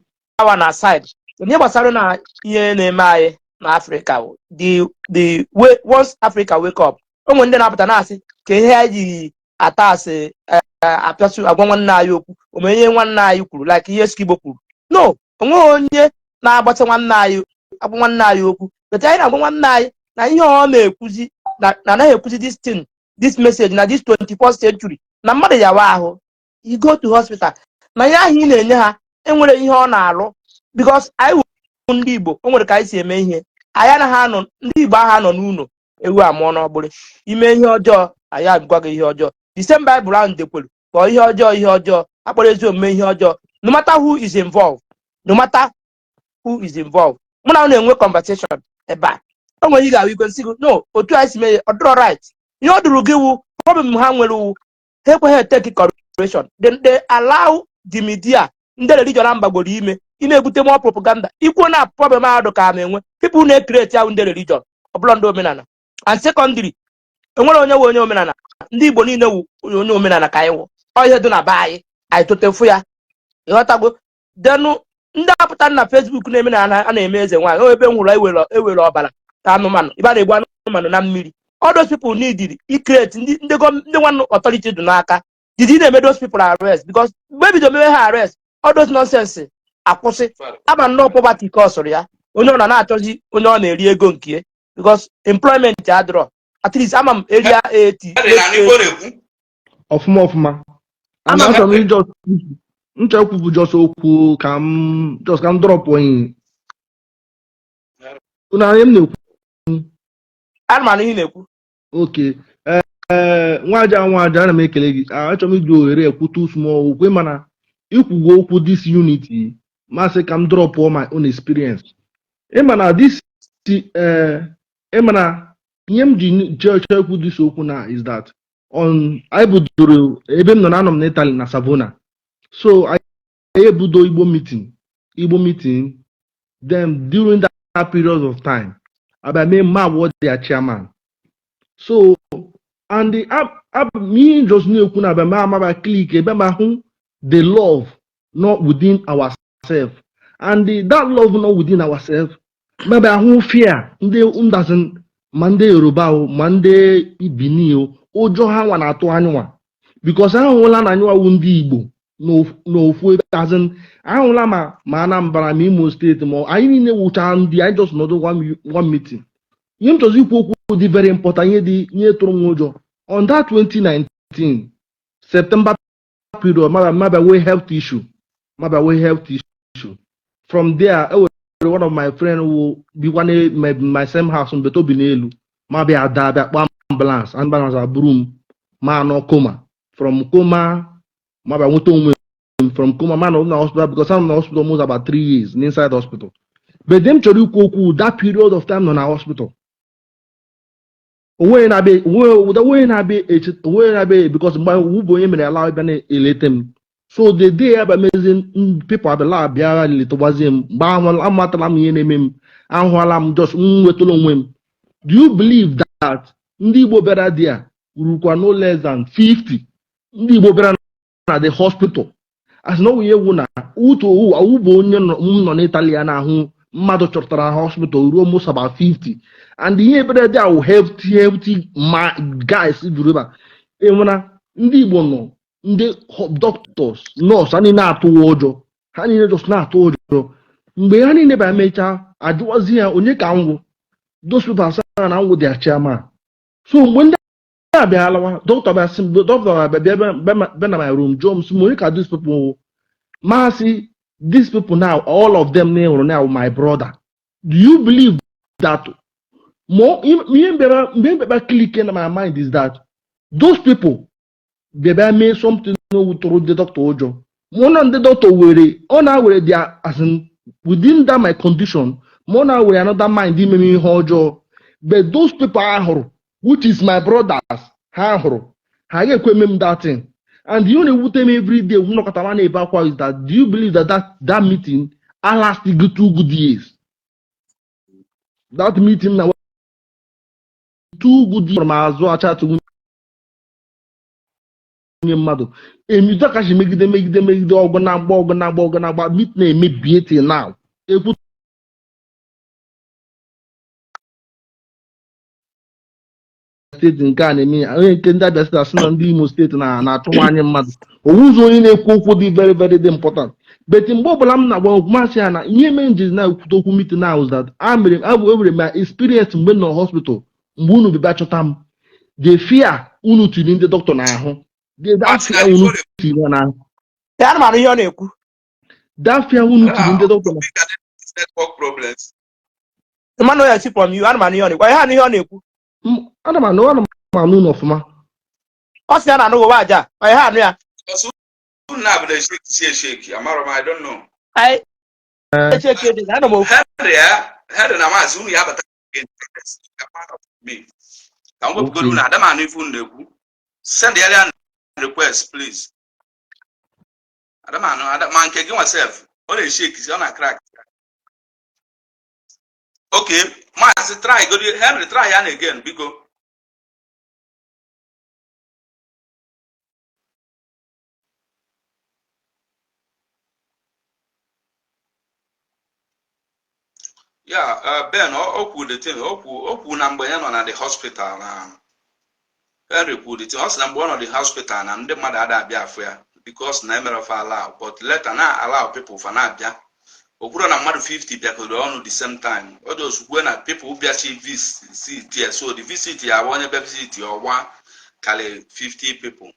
one aside, ihe gbasara na ihe na-eme anyị na Afrịka wụ the way once Africa wake up, o nwere ndị na-apụta na-asị ka ihe anyị ji ata asị apịasụ agwa nwanne anyị okwu ome ihe nwanne anyị kwuru, like ihe Skigbo kwuru. No, onweghị onye na-agbata nwanne anyị, agwa nwanne anyị okwu, but anyị na-agwa nwanne anyị na ihe ọ na-ekwuzi na anaghị ekwuzi this thing, this message na this 21st century, na mmadụ yawa ahụ, you go to hospital, na ihe ahụ ị na-enye ha enwere ihe ọ na-alụ, because anyị wụ ndị Igbo, o nwere ka anyị si eme ihe. Anyị anaghị anọ, ndị Igbo ahụ anọ n'ụlọ ewu amụọ n'ọgbụrị. Ime ihe ọjọọ, anyị agwa gị ihe ọjọọ. The same Bible ahụ dekwere kpọọ ihe ọjọọ ihe ọjọọ, akpọrọ ezi omume ihe ọjọọ, no matter who is involved, no matter who is involved. Mụ na unu na-enwe conversation ebe a, o nwere ị ga-ahụ igwe nsị gị no, otu anyị si mee ya ọ dịrọ right. Ihe ọ dụrụ gị wụ problem ha nwere wụ ha ekweghị etake correction. They allow the media, ndị religion a mgbagoro ime ị na-ebute more propaganda. Ikwuo na problem ahụ ka na-enwe people na-ecreate ahụ ndị religion, ọbụla ndị omenala. And secondary, enwere onye nwe onye omenala Ndị Igbo niile wụ onye omenala ka anyị wụ. Ọ ihe dị na be anyị, anyị totefu ya, ịghọtago? Denụ ndị apụta na Facebook na-eme na a na-eme eze nwaanyị o ebe m hụrụ ewere ọbara ta anụmanụ, ebe a na-egbu anụmanụ na mmiri. All those people need i create ndị nwanne authority dị n'aka did na-eme those people arrest, because mgbe ebido mewe ha arrest, all those nonsense akwụsị. Ama nnọọ poverty ka ọ sụrụ ya, onye ọ na na-achọzi onye ọ na-eri ego nke ya, because employment adịrọ. At least ama m area 80. Henry, na Igbo na-ekwu. Ọfụma ọfụma. Ama Achọrọ m ijos nchọ ikwu bụ just okwu ka m just ka m drop onye unu anya m na-ekwu. Ana m anụ ihe ị na-ekwu. Oke ee, nwaja nwaja, ana m ekele gị. Achọrọ m iji ohere ekwutu small okwu, mana ikwugo okwu this unity, masị ka m drop my own experience. Ịma na this ịma na ihe m ji chọọ chọọ ikwu this okwu na is that on anyị budoro ebe m nọ na anọ m na Italy na Savona, so anyị ebudo Igbo meeting, Igbo meeting. Then during that period of time, abịa mee ma wụ their chairman. So and the me just na-ekwu na abịa ma amaba click ebe ma hụ the love not within ourselves and that love not within ourselves, maybe ahụ fear ndị ndazin, ma ndị Yoruba o, ma ndị Benin o, ụjọ ha nwa na-atụ anyụnwa, because ahụla na anyụnwa ndị Igbo n'ofu ebe azin ahụla ma Anambra, ma Imo Steeti, ma anyị niile wụcha ndị anyị just nọdụ one meeting. Ihe m chọrọ ikwu okwu dị very important, ihe dị ihe tụrụ m ụjọ on that 2019 September period, mabia wey health issue, mabia wey health issue. From there, e nwere one of my friend who bikwa na my same house mgbe tobi n'elu, ma bịa ada bịa kpọọ ambulance, ambulance aburu m, ma nọ coma. From coma, ma bịa nweta onwe m from coma, ma nọ na hospital, because I'm na hospital almost about 3 years inside hospital. But them chọrọ ikwu okwu that period of time nọ na hospital, onwe na-abịa onwe na-abịa eche onwe na-abịa, because mgbe wu bụ onye mere ala bịa na-elete m. So the day abịa mezi people abịala abịa letagbazie m, mgbe ahụ amatala m ihe na-eme m, ahụala m, just m nwetara onwe m. Do you believe that ndị Igbo bịara there rukwa no less than 50 ndị Igbo bịara na the hospital, as na onye ewu na utu owu bụ onye m nọ n'Italy ya na-ahụ mmadụ chọtara na hospital ruo almost about 50, and ihe ebere dị ahụ healthy healthy ma guys juru ebe a. Enwera ndị Igbo nọ, ndị doctors, nurse, ha niile atụwa ụjọ, ha niile just na-atụ ụjọ. Mgbe ha niile bịa mechaa ajụwazi ya onye ka ngwụ, those people asa na ngwụ their chairman. So mgbe ndị a bịa alawa, doctor bịa sị m, doctor bịa bịa bịa na my room jụọ m sị m onye ka these people wụ? Masị these people now, all of them na hụrụ now my brother. Do you believe that more ihe bịara mgbe m bịara click in my mind is that those people bịa mee something wutụrụ ndị doctor ụjọ, mụ na ndị doctor were ọ na-were their as in within that my condition, mụ na were another mind ime m ihe ọjọọ. But those people ahụrụ, which is my brothers, ha hụrụ ha ga-ekwe eme m that thing. And ihe na-ewute m every day m nọkọta ma na-ebe akwa is that, do you believe that that meeting lasted 2 good years? That meeting na 2 good years from azụ achatụ nwunye mmadụ emido kachi megide megide megide ọgụ na agba ọgụ na agba ọgụ na agba meeting na-emebie till now ekwu. Steeti nke a na-eme ya, onye nke ndị Abịa Steeti asị na ndị Imo Steeti na-achụ nwaanyị mmadụ owuzu, onye na-ekwu okwu dị very very dị important. But mgbe ọbụla m na-agwa okwu, masị ya na ihe mere m ji na-ekwute okwu meeting now is that a mere abụ ewere my experience mgbe m nọ hospital, mgbe unu bịa chọta m, the fear unu tiri ndị dọkịta n'ahụ, the that fear unu tiri ha n'ahụ. Ee, ana m anụ ihe ọ na-ekwu. That fear unu tiri ndị dọkịta Network problems. Emmanuel ya si from you, ana m anụ ihe ọ na-ekwu. Ihe anụ ihe ọ na-ekwu. Ana m anụ unu ọfụma. Ọ sị ya na anụ ụwa aja ọ ihe anụ ya. Because unu na-abụ na-eshake si eshake, amarọ m, I don't know. Anyị echeke ede ana m ofu. Henry ya, Henry na Maazị unu ya abata again. Part of me. Ka m wepụgoro unu, ada m anụ ife unu na-ekwu. Send ya request, please. Ada m anụ, ada ma nke gị nwa sef, ọ na-eshake, ọ na crack. Okay, Maazị, try go Henry, try ya again, biko. Yeah, Ben, o kwuru the thing, o kwu na mgbe ya nọ na the hospital, na Henry kwuru the thing, ọ sị na mgbe ọ nọ the hospital na ndị mmadụ ada abịa afụ ya because na emere fa allow, but later na allow people fa na-abịa. O kwuru na mmadụ 50 bịakọrọ ọnụ the same time. O just kwuo na people bịachi visit ya, so the visit ya bụ onye bịa visit ya ọwa karị 50 people.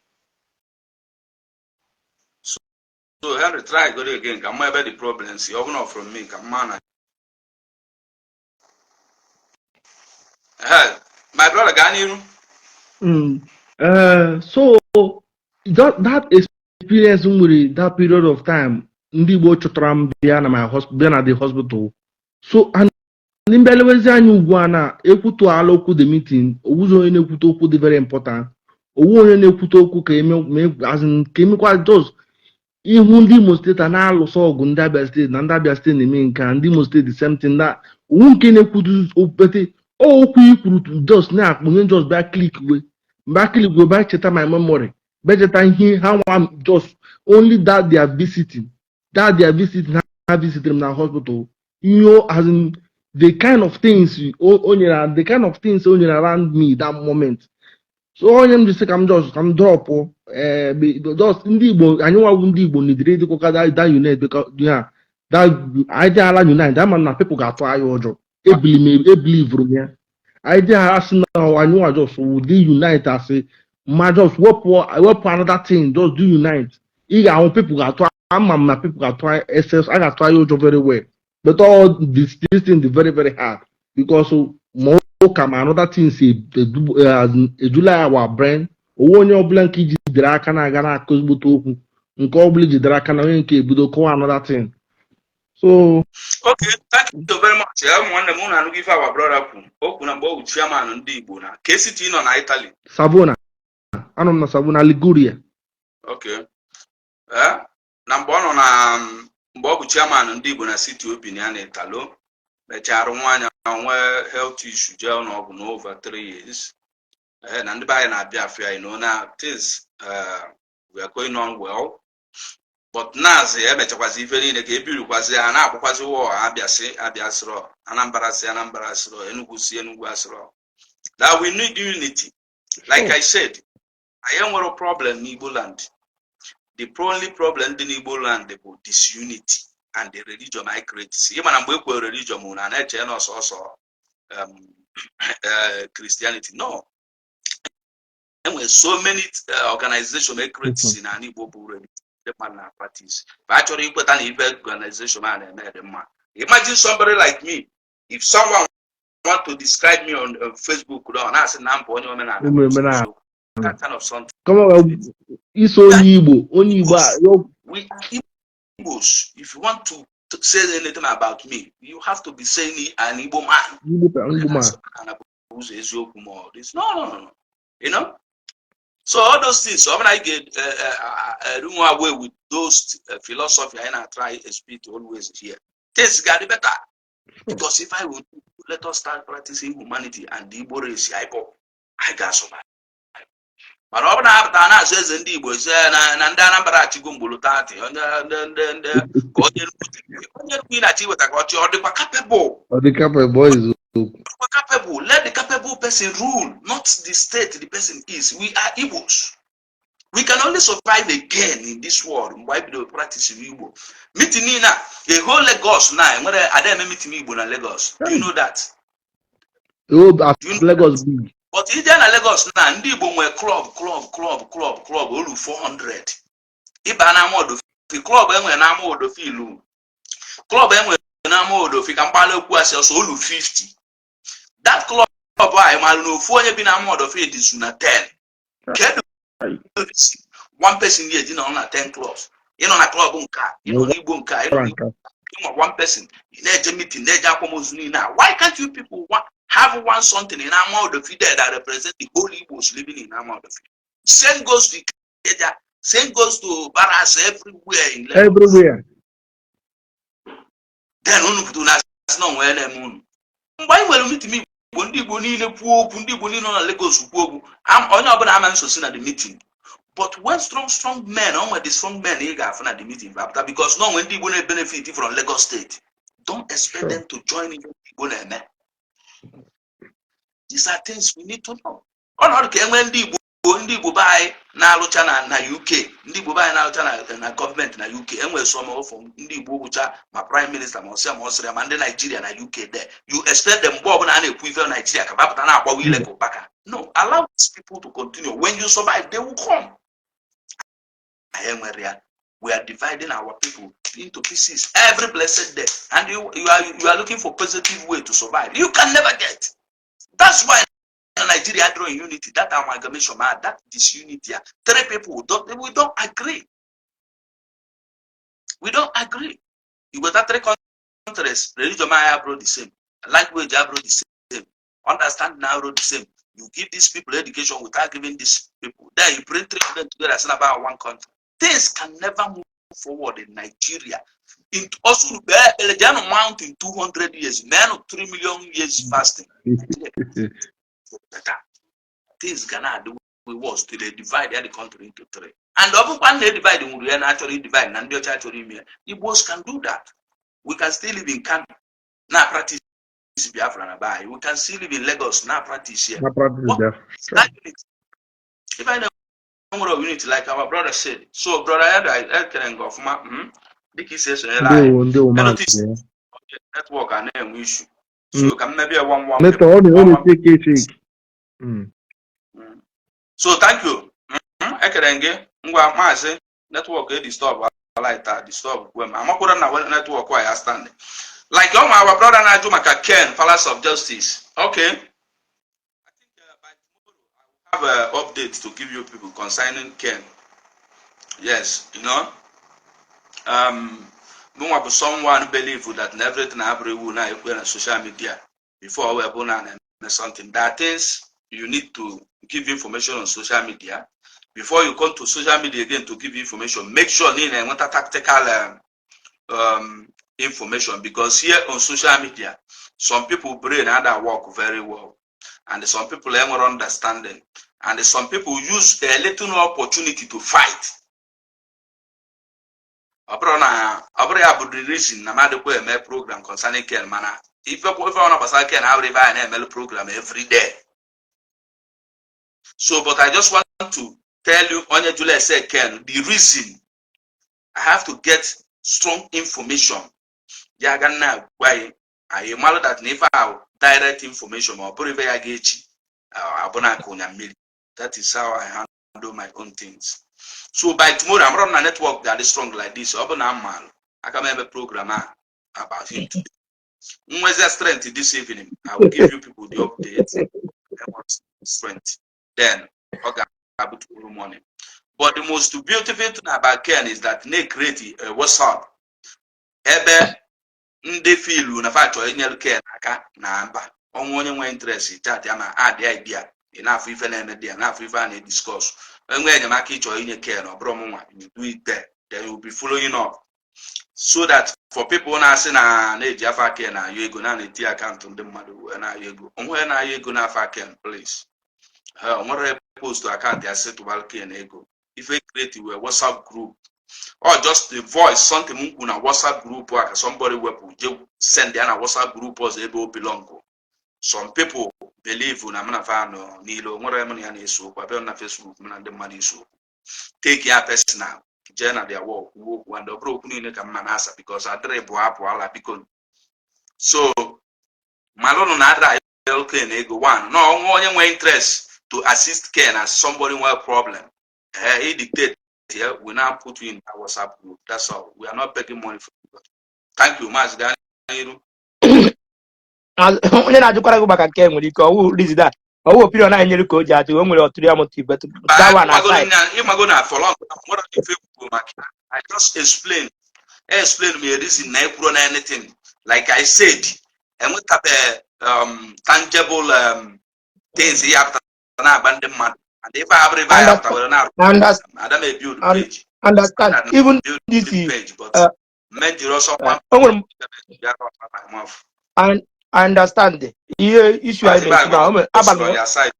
So Henry, try go again ka mma ebe the problem si. Ọ bụ na from me ka mma na. Hey, my brother, gaa n'iru. So that experience m nwere that period of time, ndị Igbo chọtara m bịa na my bịa na the hospital. So and ndị mbịalewezi anya ugbu a na ekwutu ala okwu the meeting, owuzi onye na-ekwute okwu dị very important, owu onye na-ekwute okwu ka eme as in, ka emekwa just ihu ndị Imo Steeti a na-alụso ọgụ, ndị Abia Steeti na ndị Abia Steeti na-eme nke a, ndị Imo Steeti the same thing, na owu nke na-ekwutu okpete okwu ikwuru just na-akpụnye just bịa click we bịa click we bịa cheta my memory, bịa cheta ihe ha nwa just only that their visiting ha visited m na hospital, as in the kind of things o nyere, the kind of things o nyere around me that moment. So onye m ji sị ka m just ka m drop just ndị Igbo anyị nwawu ndị Igbo nidiri ịdịkwa that unite, because ya that anyị dị ala unite, ama m na people ga-atụ anyị ụjọ. Ebelieveru m ya. Anyị dị ha sị na anyị nwa just dị unite, asị ma just wepụ another thing, just do unite, ị ga-ahụ people ga-atụ, ama m na people ga-atụ anyị ss a ga-atụ anyị ụjọ very well. But all this thing dị very very hard because ma ụka ma another things ejula our brain. Owu onye ọbụla nke jidere aka na-aga na-akụ ezigbote okwu nke ọbụla jidere aka na onye nke ebido kọwa another thing, so Okay, thank you very much. Ya ụmụ nwanne m, unu anụghị ife our brother kwu. O kwu na mgbe ọ bụ chairman ndị Igbo na ka city nọ na Italy. Savona, anọ m na Savona, Liguria. Okay. Eh? Na mgbe ọ nọ na mgbe ọ bụ chairman ndị Igbo na city obi na ya na Italo, mechara nwaanyị nwee health issue, jee ụlọọgwụ na over 3 years. Eh, na ndị be anyị na-abịa afịa, na things we are going on well, but naazị emechakwazi ife niile ka ebirikwazi ha na-akwụkwazi wọ Abịa si Abịa sịrọ, Anambra si Anambra sịrọ, Enugu si Enugu asịrọ, that we need unity. Like I said, anyị nwere problem n'Igbo land. The only problem dị n'Igbo land bụ disunity and the religion I create. Ị mana mgbe e kwere religion na na-eche na ọsọsọ Christianity. No, enwere so many organization e create si n'ala Igbo bụ religion ndị mmadụ na practice ba chọrọ ikweta na ife organization a na-eme dị mma. Imagine somebody like me, if someone want to describe me on Facebook, ọ na-asị na mbụ onye omenala. Onye omenala. That kind of something. Come on, iso onye Igbo, onye Igbo a We are Igbos. If you want to say anything about me, you have to be saying an Igbo man. Igbo man. Ụzọ eziokwu ma ọ this. No, no, no, no. So all those things, ọ bụrụ na anyị ga-run away with those philosophy anyị na-try speak always here, things ga-adị better. Because if I would let us start practicing humanity and the Igbo race, anyị bụ anyị ga-asọba. Mana ọ bụ na apụta na-azụ eze ndị Igbo ise na ndị Anambra achịgo mgbolo 30, onye ndị ka onye onye Enugu ị na-achọ iweta ka ọ chị, ọ dịkwa capable? Ọ dị capable, eziokwu. Dịkwa capable? Let the capable person rule, not the state the person is. We are Igbos. We can only survive again in this world mgbe anyị bidoro practice Igbo meeting niile a. A whole Lagos na enwere ada eme meeting Igbo na Lagos. Do you know that? Oh, as Lagos big. But ije na Lagos na ndị Igbo nwere club, club, club, club, club olu 400. Ịba na ama Odofi, club enwere na ama Odofi ilu, club enwere na ama Odofi ka mkpali okwu asị ọsọ olu 50. That club a ịmalụ na ofu onye bi na ama Odofi dị na 10. Kedu one person ga-eji nọ na 10 clubs? Ịnọ na club nke a, ịnọ n'Igbo nke a, ịnọ n'Igbo ịnwe one person, ị na-eje meeting, na-eje akwamozu niile a. Why can't you people have one something in Ama Odofi there that represent the whole Igbos living in Ama Odofi? Same goes to Ikeja, same goes to Barras, everywhere in Lagos. Everywhere. Then unu pụtara na asị na onwe na-eme unu. Mgbe anyị nwere meeting Igbo, ndị Igbo niile kwuo okwu, ndị Igbo niile nọ na Lagos kwuo okwu, onye ọbụla ama nsosi na the meeting. But when strong strong men, onwe the strong men ị ga-afụ na the meeting apụta, because na onwe ndị Igbo na-benefit from Lagos State. Don't expect them to join ihe Igbo na-eme. These are things we need to know. Ọnọdụ ka enwee ndị Igbo, ndị Igbo be anyị na-alụcha na UK, ndị Igbo be anyị na-alụcha na gọọmenti na UK. Enwere some of ndị Igbo gwụcha ma prime minister, ma ọsịa, ma ọsịrị, ma ndị Naijiria na UK there. You expect them, mgbe ọbụla a na-ekwu ife Naijiria, ka bapụta na-agbawa ile ka ụkpaka? No, allow these people to continue. When you survive, they will come. Anyị enwere ya. We are dividing our people into pieces every blessed day, and you are looking for positive way to survive. You can never get. That's why Nigeria draw in unity, that amalgamation, man, that disunity. Three people don't, we don't agree. We don't agree. You got three countries, religion abroad the same, language abroad the same, understanding abroad the same. You give these people education without giving these people. Then you bring three of them together, it's not about one country. Things can never move forward in Nigeria. In also, mount in 200 years, man, 3 million years fasting. Better. Things gonna do worse till they divide the country into three. And ọ bụkwa na divide nwere ya na-achọrọ divide na ndị ọcha chọrọ ime ya. Igbos can do that. We can still live in Kano na practice Biafra na be anyị. We can still live in Lagos na practice here. Na practice What? Biafra. Sure. That unity. If I know nwere unity, like our brother said. So brother Eda, ekele nke ọfụma, Dịka isi esonyela anyị. Ndewo, ndewo. Notice Maazị. Network a na-enwe issue. So ka m mebie one one. Network ọ One one. na-eshake eshake. So thank you. Ekele gị. Ngwa maazị, network e disturb light a disturb kwe m. Amakwara m na network a ya stand. Like ọ ma our brother na-ajụ maka Ken Palace of Justice. Okay. I think by tomorrow I will have an update to give you people concerning Ken. Yes. Mụnwa bụ someone believe that na everything abụrụ iwu na-ekwe na social media before we bụ na na-eme something. There are things you need to give information on social media. Before you come to social media again to give information, make sure na ị na-enweta tactical information, because here on social media, some people brain ada work very well, and some people enwere understanding, and some people use a little opportunity to fight. Ọ bụrụ na ọ bụrụ ya bụ the reason na mmadụ kwe eme program concerning Ken, mana ife ọ gbasara Ken abụrụ ife anyị na-emelu program every day. So, but I just want to tell you, onye jụrụ ese Ken, the reason I have to get strong information ya ga na agwa anyị, anyị malụ that na ife ahụ direct information, ma ọ bụrụ ife ya ga-echi abụna aka ụnya mmiri. That is how I handle my own things. So by tomorrow, I'm na network ga-adị strong like this. Ọ bụ na mmalụ aka m eme program a about him today. Nwezia strength this evening, I will give you people the update. Strength, then ọ ga-abụ tomorrow morning. But the most beautiful thing about Ken is that na create a WhatsApp ebe ndị filu na fa chọrọ inyere Ken aka na mba ọnwa. Onye nwee interest, chat ya ma add idea. Ị na-afụ ife na-eme dị ya, na-afụ ife a na-ediscuss. Enwe enyemaka ịchọrọ inye Ken, ọ bụrụ ọmụnwa, you do it there, then you will be following up, so that for people na-asị na na-eji afa Ken na-ayọ ego, na na-eti akaụntụ ndị mmadụ wee na-ayọ ego, onwe na-ayọ ego n'afa Ken, please. O nwere post akaụntụ ya sị tụbara Ken ego. Ife create wee WhatsApp group or just the voice, something m kwu na WhatsApp group a ka somebody wepụ je send ya na WhatsApp group ọzọ ebe o belong. Some people believe na mụ na fa nọ niile. O nwere mụ na ya na-eso okwu. Abịa na Facebook, mụ na ndị mmadụ eso okwu, take ya personal, jee na their work, kwuo okwu, and ọ bụrụ okwu niile ka mma na-asa, because adịrị bụ apụ ala, biko. So malụnụ na adịrị ayọ Ken ego one no. Onwe onye nwee interest to assist Ken as somebody nwere problem, he dictate here, we now put you in our WhatsApp group. That's all. We are not begging money from you. Thank you, Maazị. Gaa n'iru. Onye na-ajụkwara gị maka nke nwere ike ọwụ reason a, ọwụ opinion anyị nyere ka o ji ajụ. O nwere ọtụrụ ya motive, but that one aside. Ịmago na for long nwere ife kwuru maka ya. I just explain my reason na ekwuro na anything. Like I said, enwetabe tangible things ya pụtara na-agba ndị mmadụ, and ife abụrụ ife anyị pụtara were na-arụ. Ada m ebuild page. Understand. Ada Even build this page, but men jiri ọsọ o nwere ya my mouth. I understand ihe issue anyị na-ekwu na o mere On abalị. your side.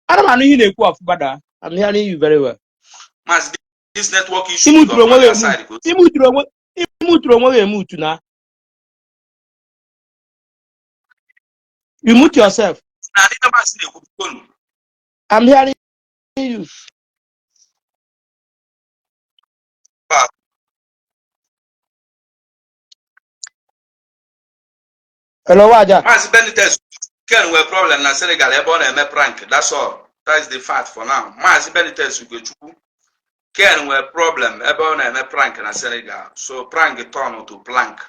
Ana m anụ ihe ị na-ekwu ọfụma da. I'm hearing you very well. Maazị, this network issue Imuturu onwe on gị your emu side. imuturu onwe gị emutu na You mute yourself. Na ndị Maazị na-ekwu, biko nụ. I'm hearing you. Ba- Hello, Waja. Maazị Benitez Ken nwere problem na Senegal ebe ọ na-eme prank. That's all. That's the fact for now. Maazị Benitez Ugochukwu Ken nwere problem ebe ọ na-eme prank na Senegal. So prank turn to plank.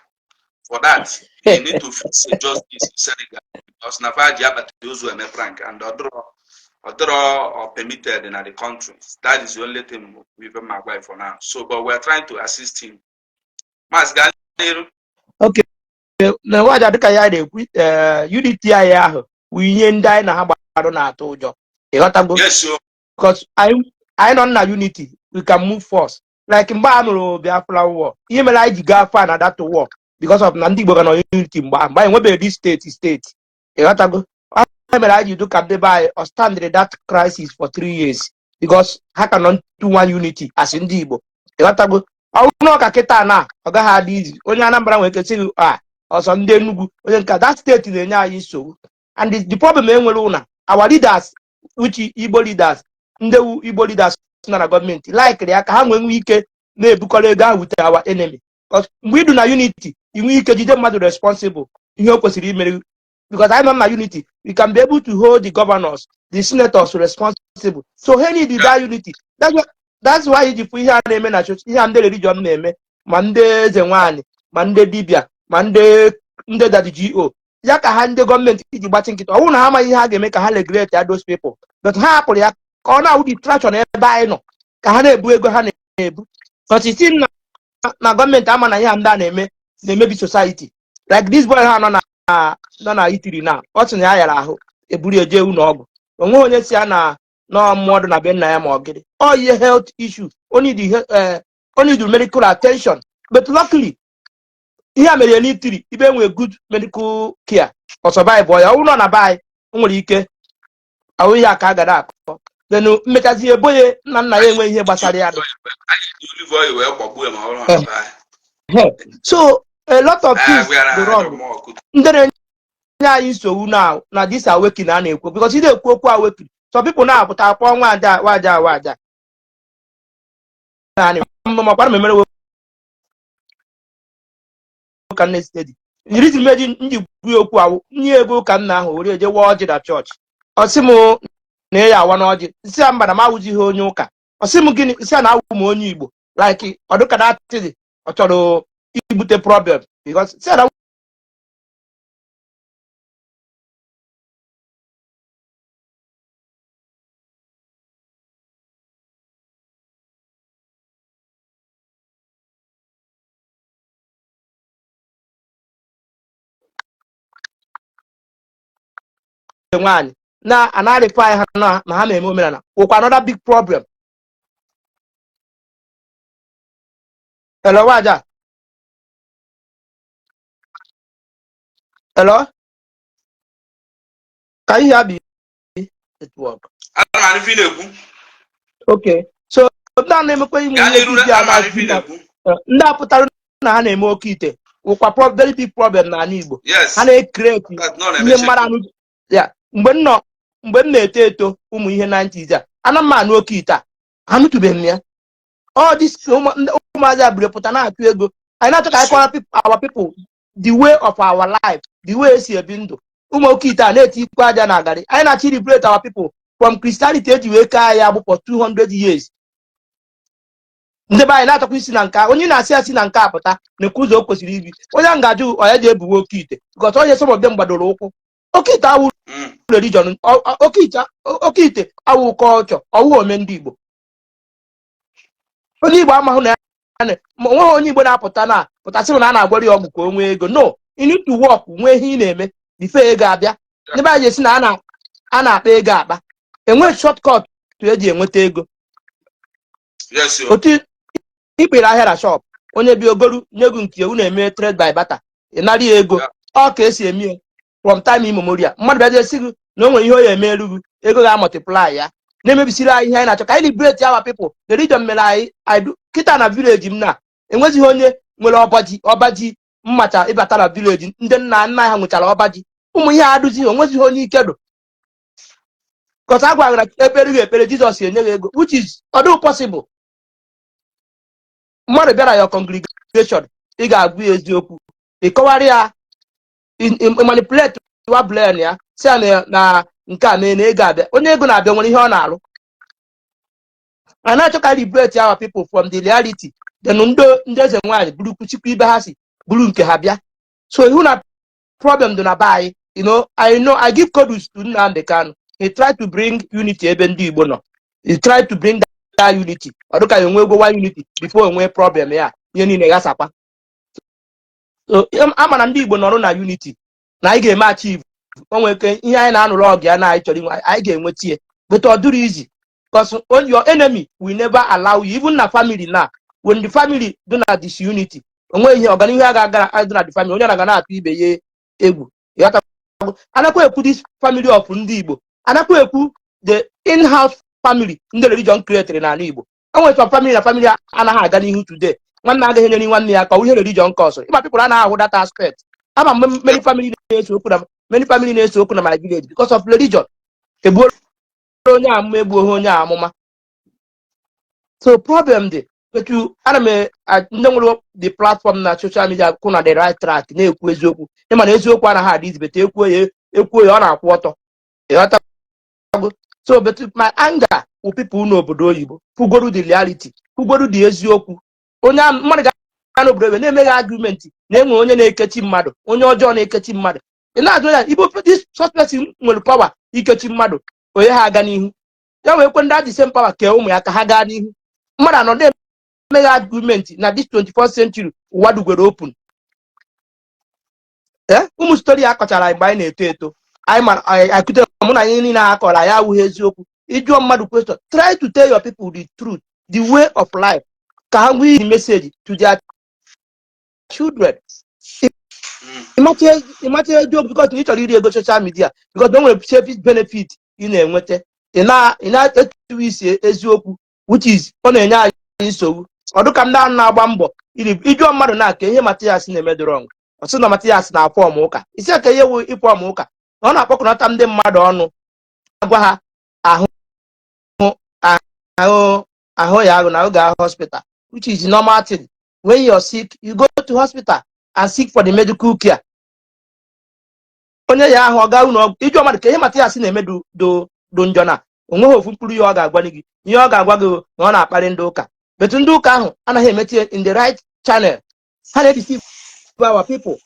For that, he need to fix the justice in Senegal because na fa ji akpati ozu eme prank and ọdịrọ permitted in the country. That is the only thing we've been for now. So, but we are trying to assist him. Maazị, gaa n'iru. Okay. Na Waja, dịka ya na-ekwu, unity anyị ahụ bụ ihe ndị anyị na ha gbara na-atụ ụjọ, ịghọtago? Yes, o. Because anyị nọ na unity, we can move force. Like mgbe a nụrụ Biafra war, ihe mere anyị ji gaa far na that war because of na ndị Igbo ga nọ unity mgbe ahụ, mgbe anyị nwebeghị dị steeti, ịghọtago? Ọ mere anyị ji du ka ndị be anyị ọ stand that crisis for 3 years because ha ka nọ into one unity as ndị Igbo, ịghọtago? Ọ bụrụ na ọ ka kịta na ọ gaghị adị izi, onye Anambra nwere ike sị gị, a ọsọ ndị Enugu, onye nka that steeti na-enye anyị nsogbu. And the problem enwere ụna our leaders, which Igbo leaders, ndị wu Igbo leaders nọ na gọọmenti laikiri ya ka ha nwee nwee ike na-ebukọrọ ego ahụ with our enemy. Because mgbe idu na unity, ị nwee ike jide mmadụ responsible ihe o kwesịrị imere. Because anyị nọ na unity, we can be able to hold the governors, the senators responsible. So ha need that unity. That's why iji fụ ihe a na-eme na church, ihe a ndị religion na-eme, ma ndị eze nwaanyị, ma ndị dibịa, ma ndị daddy go ya, ka ha ndị gọọmenti iji gbachi nkịtị. Ọ bụrụ na ha amaghị ihe ha ga-eme ka ha regulate ya those people, but ha hapụrụ ya ka ọ na-awụ distraction ebe anyị nọ, ka ha na-ebu ego ha na-ebu. But isi na gọọmenti ama na ihe a ndị a na-eme na-emebi society. Like this boy ha nọ na itiri na ọ sị na ya yara ahụ, eburu eje ụlọ ọgwụ, onweghị onye si ya na nọọ mmụọ dị na be nna ya, ma ọ gịnị, ọ ihe health issue, o need medical attention. But luckily, ihe a mere ya n'itiri ibe nwee good medical care, ọ survive ya. Ọ bụrụ na be anyị, o nwere ike ahụ ihe a ka a gara akọ, then mmechazi ebo ya nna nna ya enwe ihe gbasara ya. Olive oil wee gbagbuo ya ma ọ bụrụ na be anyị. So a lot of things Ah, dị wrong. Ndị na-enye anyị nsogbu na this awakening a na-ekwu, because ị na-ekwu okwu awakening, some people na-apụta akpọ nwaja waja waja naanị makwara m emere ụka nne steady reason meji nji gbuo okwu awụ nye ego ụka nna ahụ were eje waa ọjị na chọọchị. Ọ sị m na ya awa n'ọjị, nsị ya mba, na m awụzighị onye ụka. Ọ sị m gịnị? Nsị ya na awụ m onye Igbo. Like ọ dịka na atịrị ọ chọrọ ibute problem, because sị ya na nwaanyị na anarịkwa ha na ha na-eme omenala wụkwa another big problem. Hello, Waja. Hello, can you hear me? Network. Ana m anụ ife ị na-ekwu. Okay, so ndị a na-emekwa ime Gaa ihe n'iru. dibịa Ana m anụ ife ị na na-ekwu. Ndị a pụtara na ha na-eme oke ite wụkwa very big problem n'ala Igbo. Ha na-ecreate That nọ ihe na-emechi. mmadụ anụ ya. Mgbe m nọ, mgbe m na-eto eto, ụmụ ihe 90s a, ana m anụ oke ite a, anụtụbeghị m ya. All this ndị ụmụazị a buru pụta na-achụ ego. Anyị na-achọ ka anyị kọrọ our people the way of our life, the way esi ebi ndụ. Ụmụ oke ite a na-eti ikwu aja na garị. Anyị na-achọ liberate our people from Christianity eji wee kee anyị agbụ for 200 years. Ndị be anyị na-achọkwa isi na nke a, onye na-asị asị na nke a pụta na-ekwu ụzọ o kwesịrị ibi, onye ahụ ga-ajụ ọ ya ji ebuwe oke ite, because onye some of them gbadoro ụkwụ oke ite awụ religion, oke ite awụ culture, ọwụ ome ndị Igbo. Onye Igbo amahụ na ya ma onweghị onye Igbo na-apụta na pụtasị na a na-agwara ya ọgwụ ka o nwee ego. No, you need to work, nwee ihe ị na-eme before ego abịa. Ndị be anyị esi na a na-akpa ego akpa, enweghị shortcut eji enweta ego. Yes o. Otu ikpere ahịa na shop, onye bi ogoru nye ego nke unu eme trade by barter, ị nara ya ego. Ọ ka esi eme ya from time immemorial. Mmadụ bịazie sị gị na o nwere ihe ọ ya eme erughị ego ga multiply ya, na-emebisiri anyị ihe anyị na-achọ ka anyị liberate our people. The religion mere anyị kịta na village m na enwezighị onye nwere ọba ji. Ọba ji mmacha ịbata na village, ndị nna nna ha nwechara ọba ji. Ụmụ ihe adụzighị, onwezighị onye ike dụ kọta a gwara na ekpere gị ekpere, Jizọs enye gị ego, which is ọ dịghị possible. Mmadụ bịara your congregation, ị ga-agwa ya eziokwu, ị kọwara ya, manipulate wa brain ya, si ya na nke a mee na ego abịa. Onye ego na-abịa nwere ihe ọ na-arụ. A na-achọ ka liberate our people from the reality. Then ndị eze nwaanyị buru kwuchikwa ibe ha si buru nke ha bịa. So ihu na problem dị na be anyị. I know I give kudos to Nnamdi Kanu. He tried to bring unity ebe ndị Igbo nọ. He tried to bring that unity. Ọ dịka ya onwe ego one unity before onwe problem ya, ihe niile ghasakwa. So ama na ndị Igbo nọrọ na unity na anyị ga-eme achieve. O nwere ike ihe anyị na-anụrụ ọgụ ya na anyị chọrọ inwe, anyị ga-enweta ya, but ọ dịrị easy because on your enemy will never allow you. Even na family na when the family do na disunity, onwe ihe ọganihu a ga-aga adị na the family. Onye na-aga na-atụ ibe ya egwu. Ịghọtago? Anakwa ekwu this family of ndị Igbo, anakwa ekwu the in-house family ndị religion created n'ala Igbo. O nwere some family na family anaghị aga n'ihu today. Nwanne agaghị enyere nwanne ya ka ọ ihe religion cause. Ịma people anaghị ahụ that aspect. Ama m many family na-ese okwu na many family na-ese okwu na my village because of religion. Egbuo onye amụma, egbuo onye amụma. So problem dị etu ana m ndị nwere the platform na social media kwụ na the right track, na-ekwu eziokwu. Ịma na eziokwu anaghị adị izibete. Ekwuo ya, ekwuo ya, ọ na-akwụ ọtọ. Ịghọtago? So but my anger wụ people n'obodo oyibo kwugoru the reality, kwugoru the eziokwu. Onye mmadụ ga n'obodo oyibo na-emeghe argument na-enwe onye na-ekechi mmadụ, onye ọjọọ na-ekechi mmadụ. Ị na-ajụ ya ibu this such person nwere power ikechi mmadụ, onye ha aga n'ihu ya wee kwe ndị adị same power kee ụmụ ya ka ha gaa n'ihu. Mmadụ anọ na-emeghe argument na this 21st century, ụwa dugwere open. Ee, ụmụ story a kọchara anyị mgbe anyị na-eto eto, anyị mara anyị akụtere mụ na anyị niile a kọrọ anyị awụghị eziokwu. Ịjụọ mmadụ question, try to tell your people the truth, the way of life, ka ha nwee the message to their children. Ịmacha eziokwu because na ị chọrọ iri ego social media, because na o nwere selfish benefit ị na-enweta, ị na-etuwe isi eziokwu, which is ọ na-enye anyị nsogbu. Ọ dịka ndị ahụ na-agba mbọ iri. Ịjụọ mmadụ na ka ihe Matias na-eme dị wrong, ọ sị na Matias na-aform ụka. Isi ka ihe wụ ịform ụka, na ọ na-akpọkọnata ndị mmadụ ọnụ, agwa ha ahụ ahụ ahụ ya ahụ na oge ahụ hospital, which is normal thing. When you're sick, you go to hospital and seek for the medical care. Onye ya ahụ ọ gaa ụlọ ọgwụ. Ịjụọ mmadụ ka ihe Matias na-eme do do njọ, na onweghị ofu mkpụrụ ihe ọ ga-agwa gị. Ihe ọ ga-agwa gị na ọ na-akparị ndị ụka. But ndị ụka ahụ anaghị emeti in the right channel. Ha na-edeceive our people.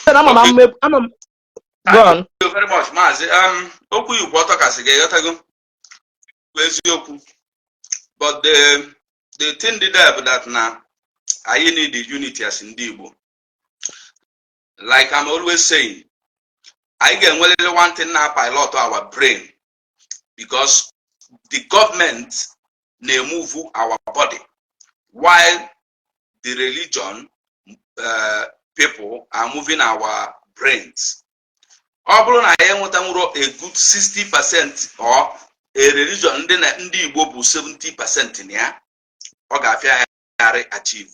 Ama m ama m. Go on. Thank you very much, Maazị. Okwu ikwu ọtọ kasị ga-eghọtago bụ eziokwu. But the thing dị there bụ that na anyị need the unity as ndị Igbo. Like I'm always saying, anyị ga-enwerịrị one thing na pilot our brain, because the government na-emove our body while the religion people are moving our brains. Ọ bụrụ na anyị enwetanwuro a good 60% or a religion ndị na ndị Igbo bụ 70% na ya, ọ ga-afịa ya achieve.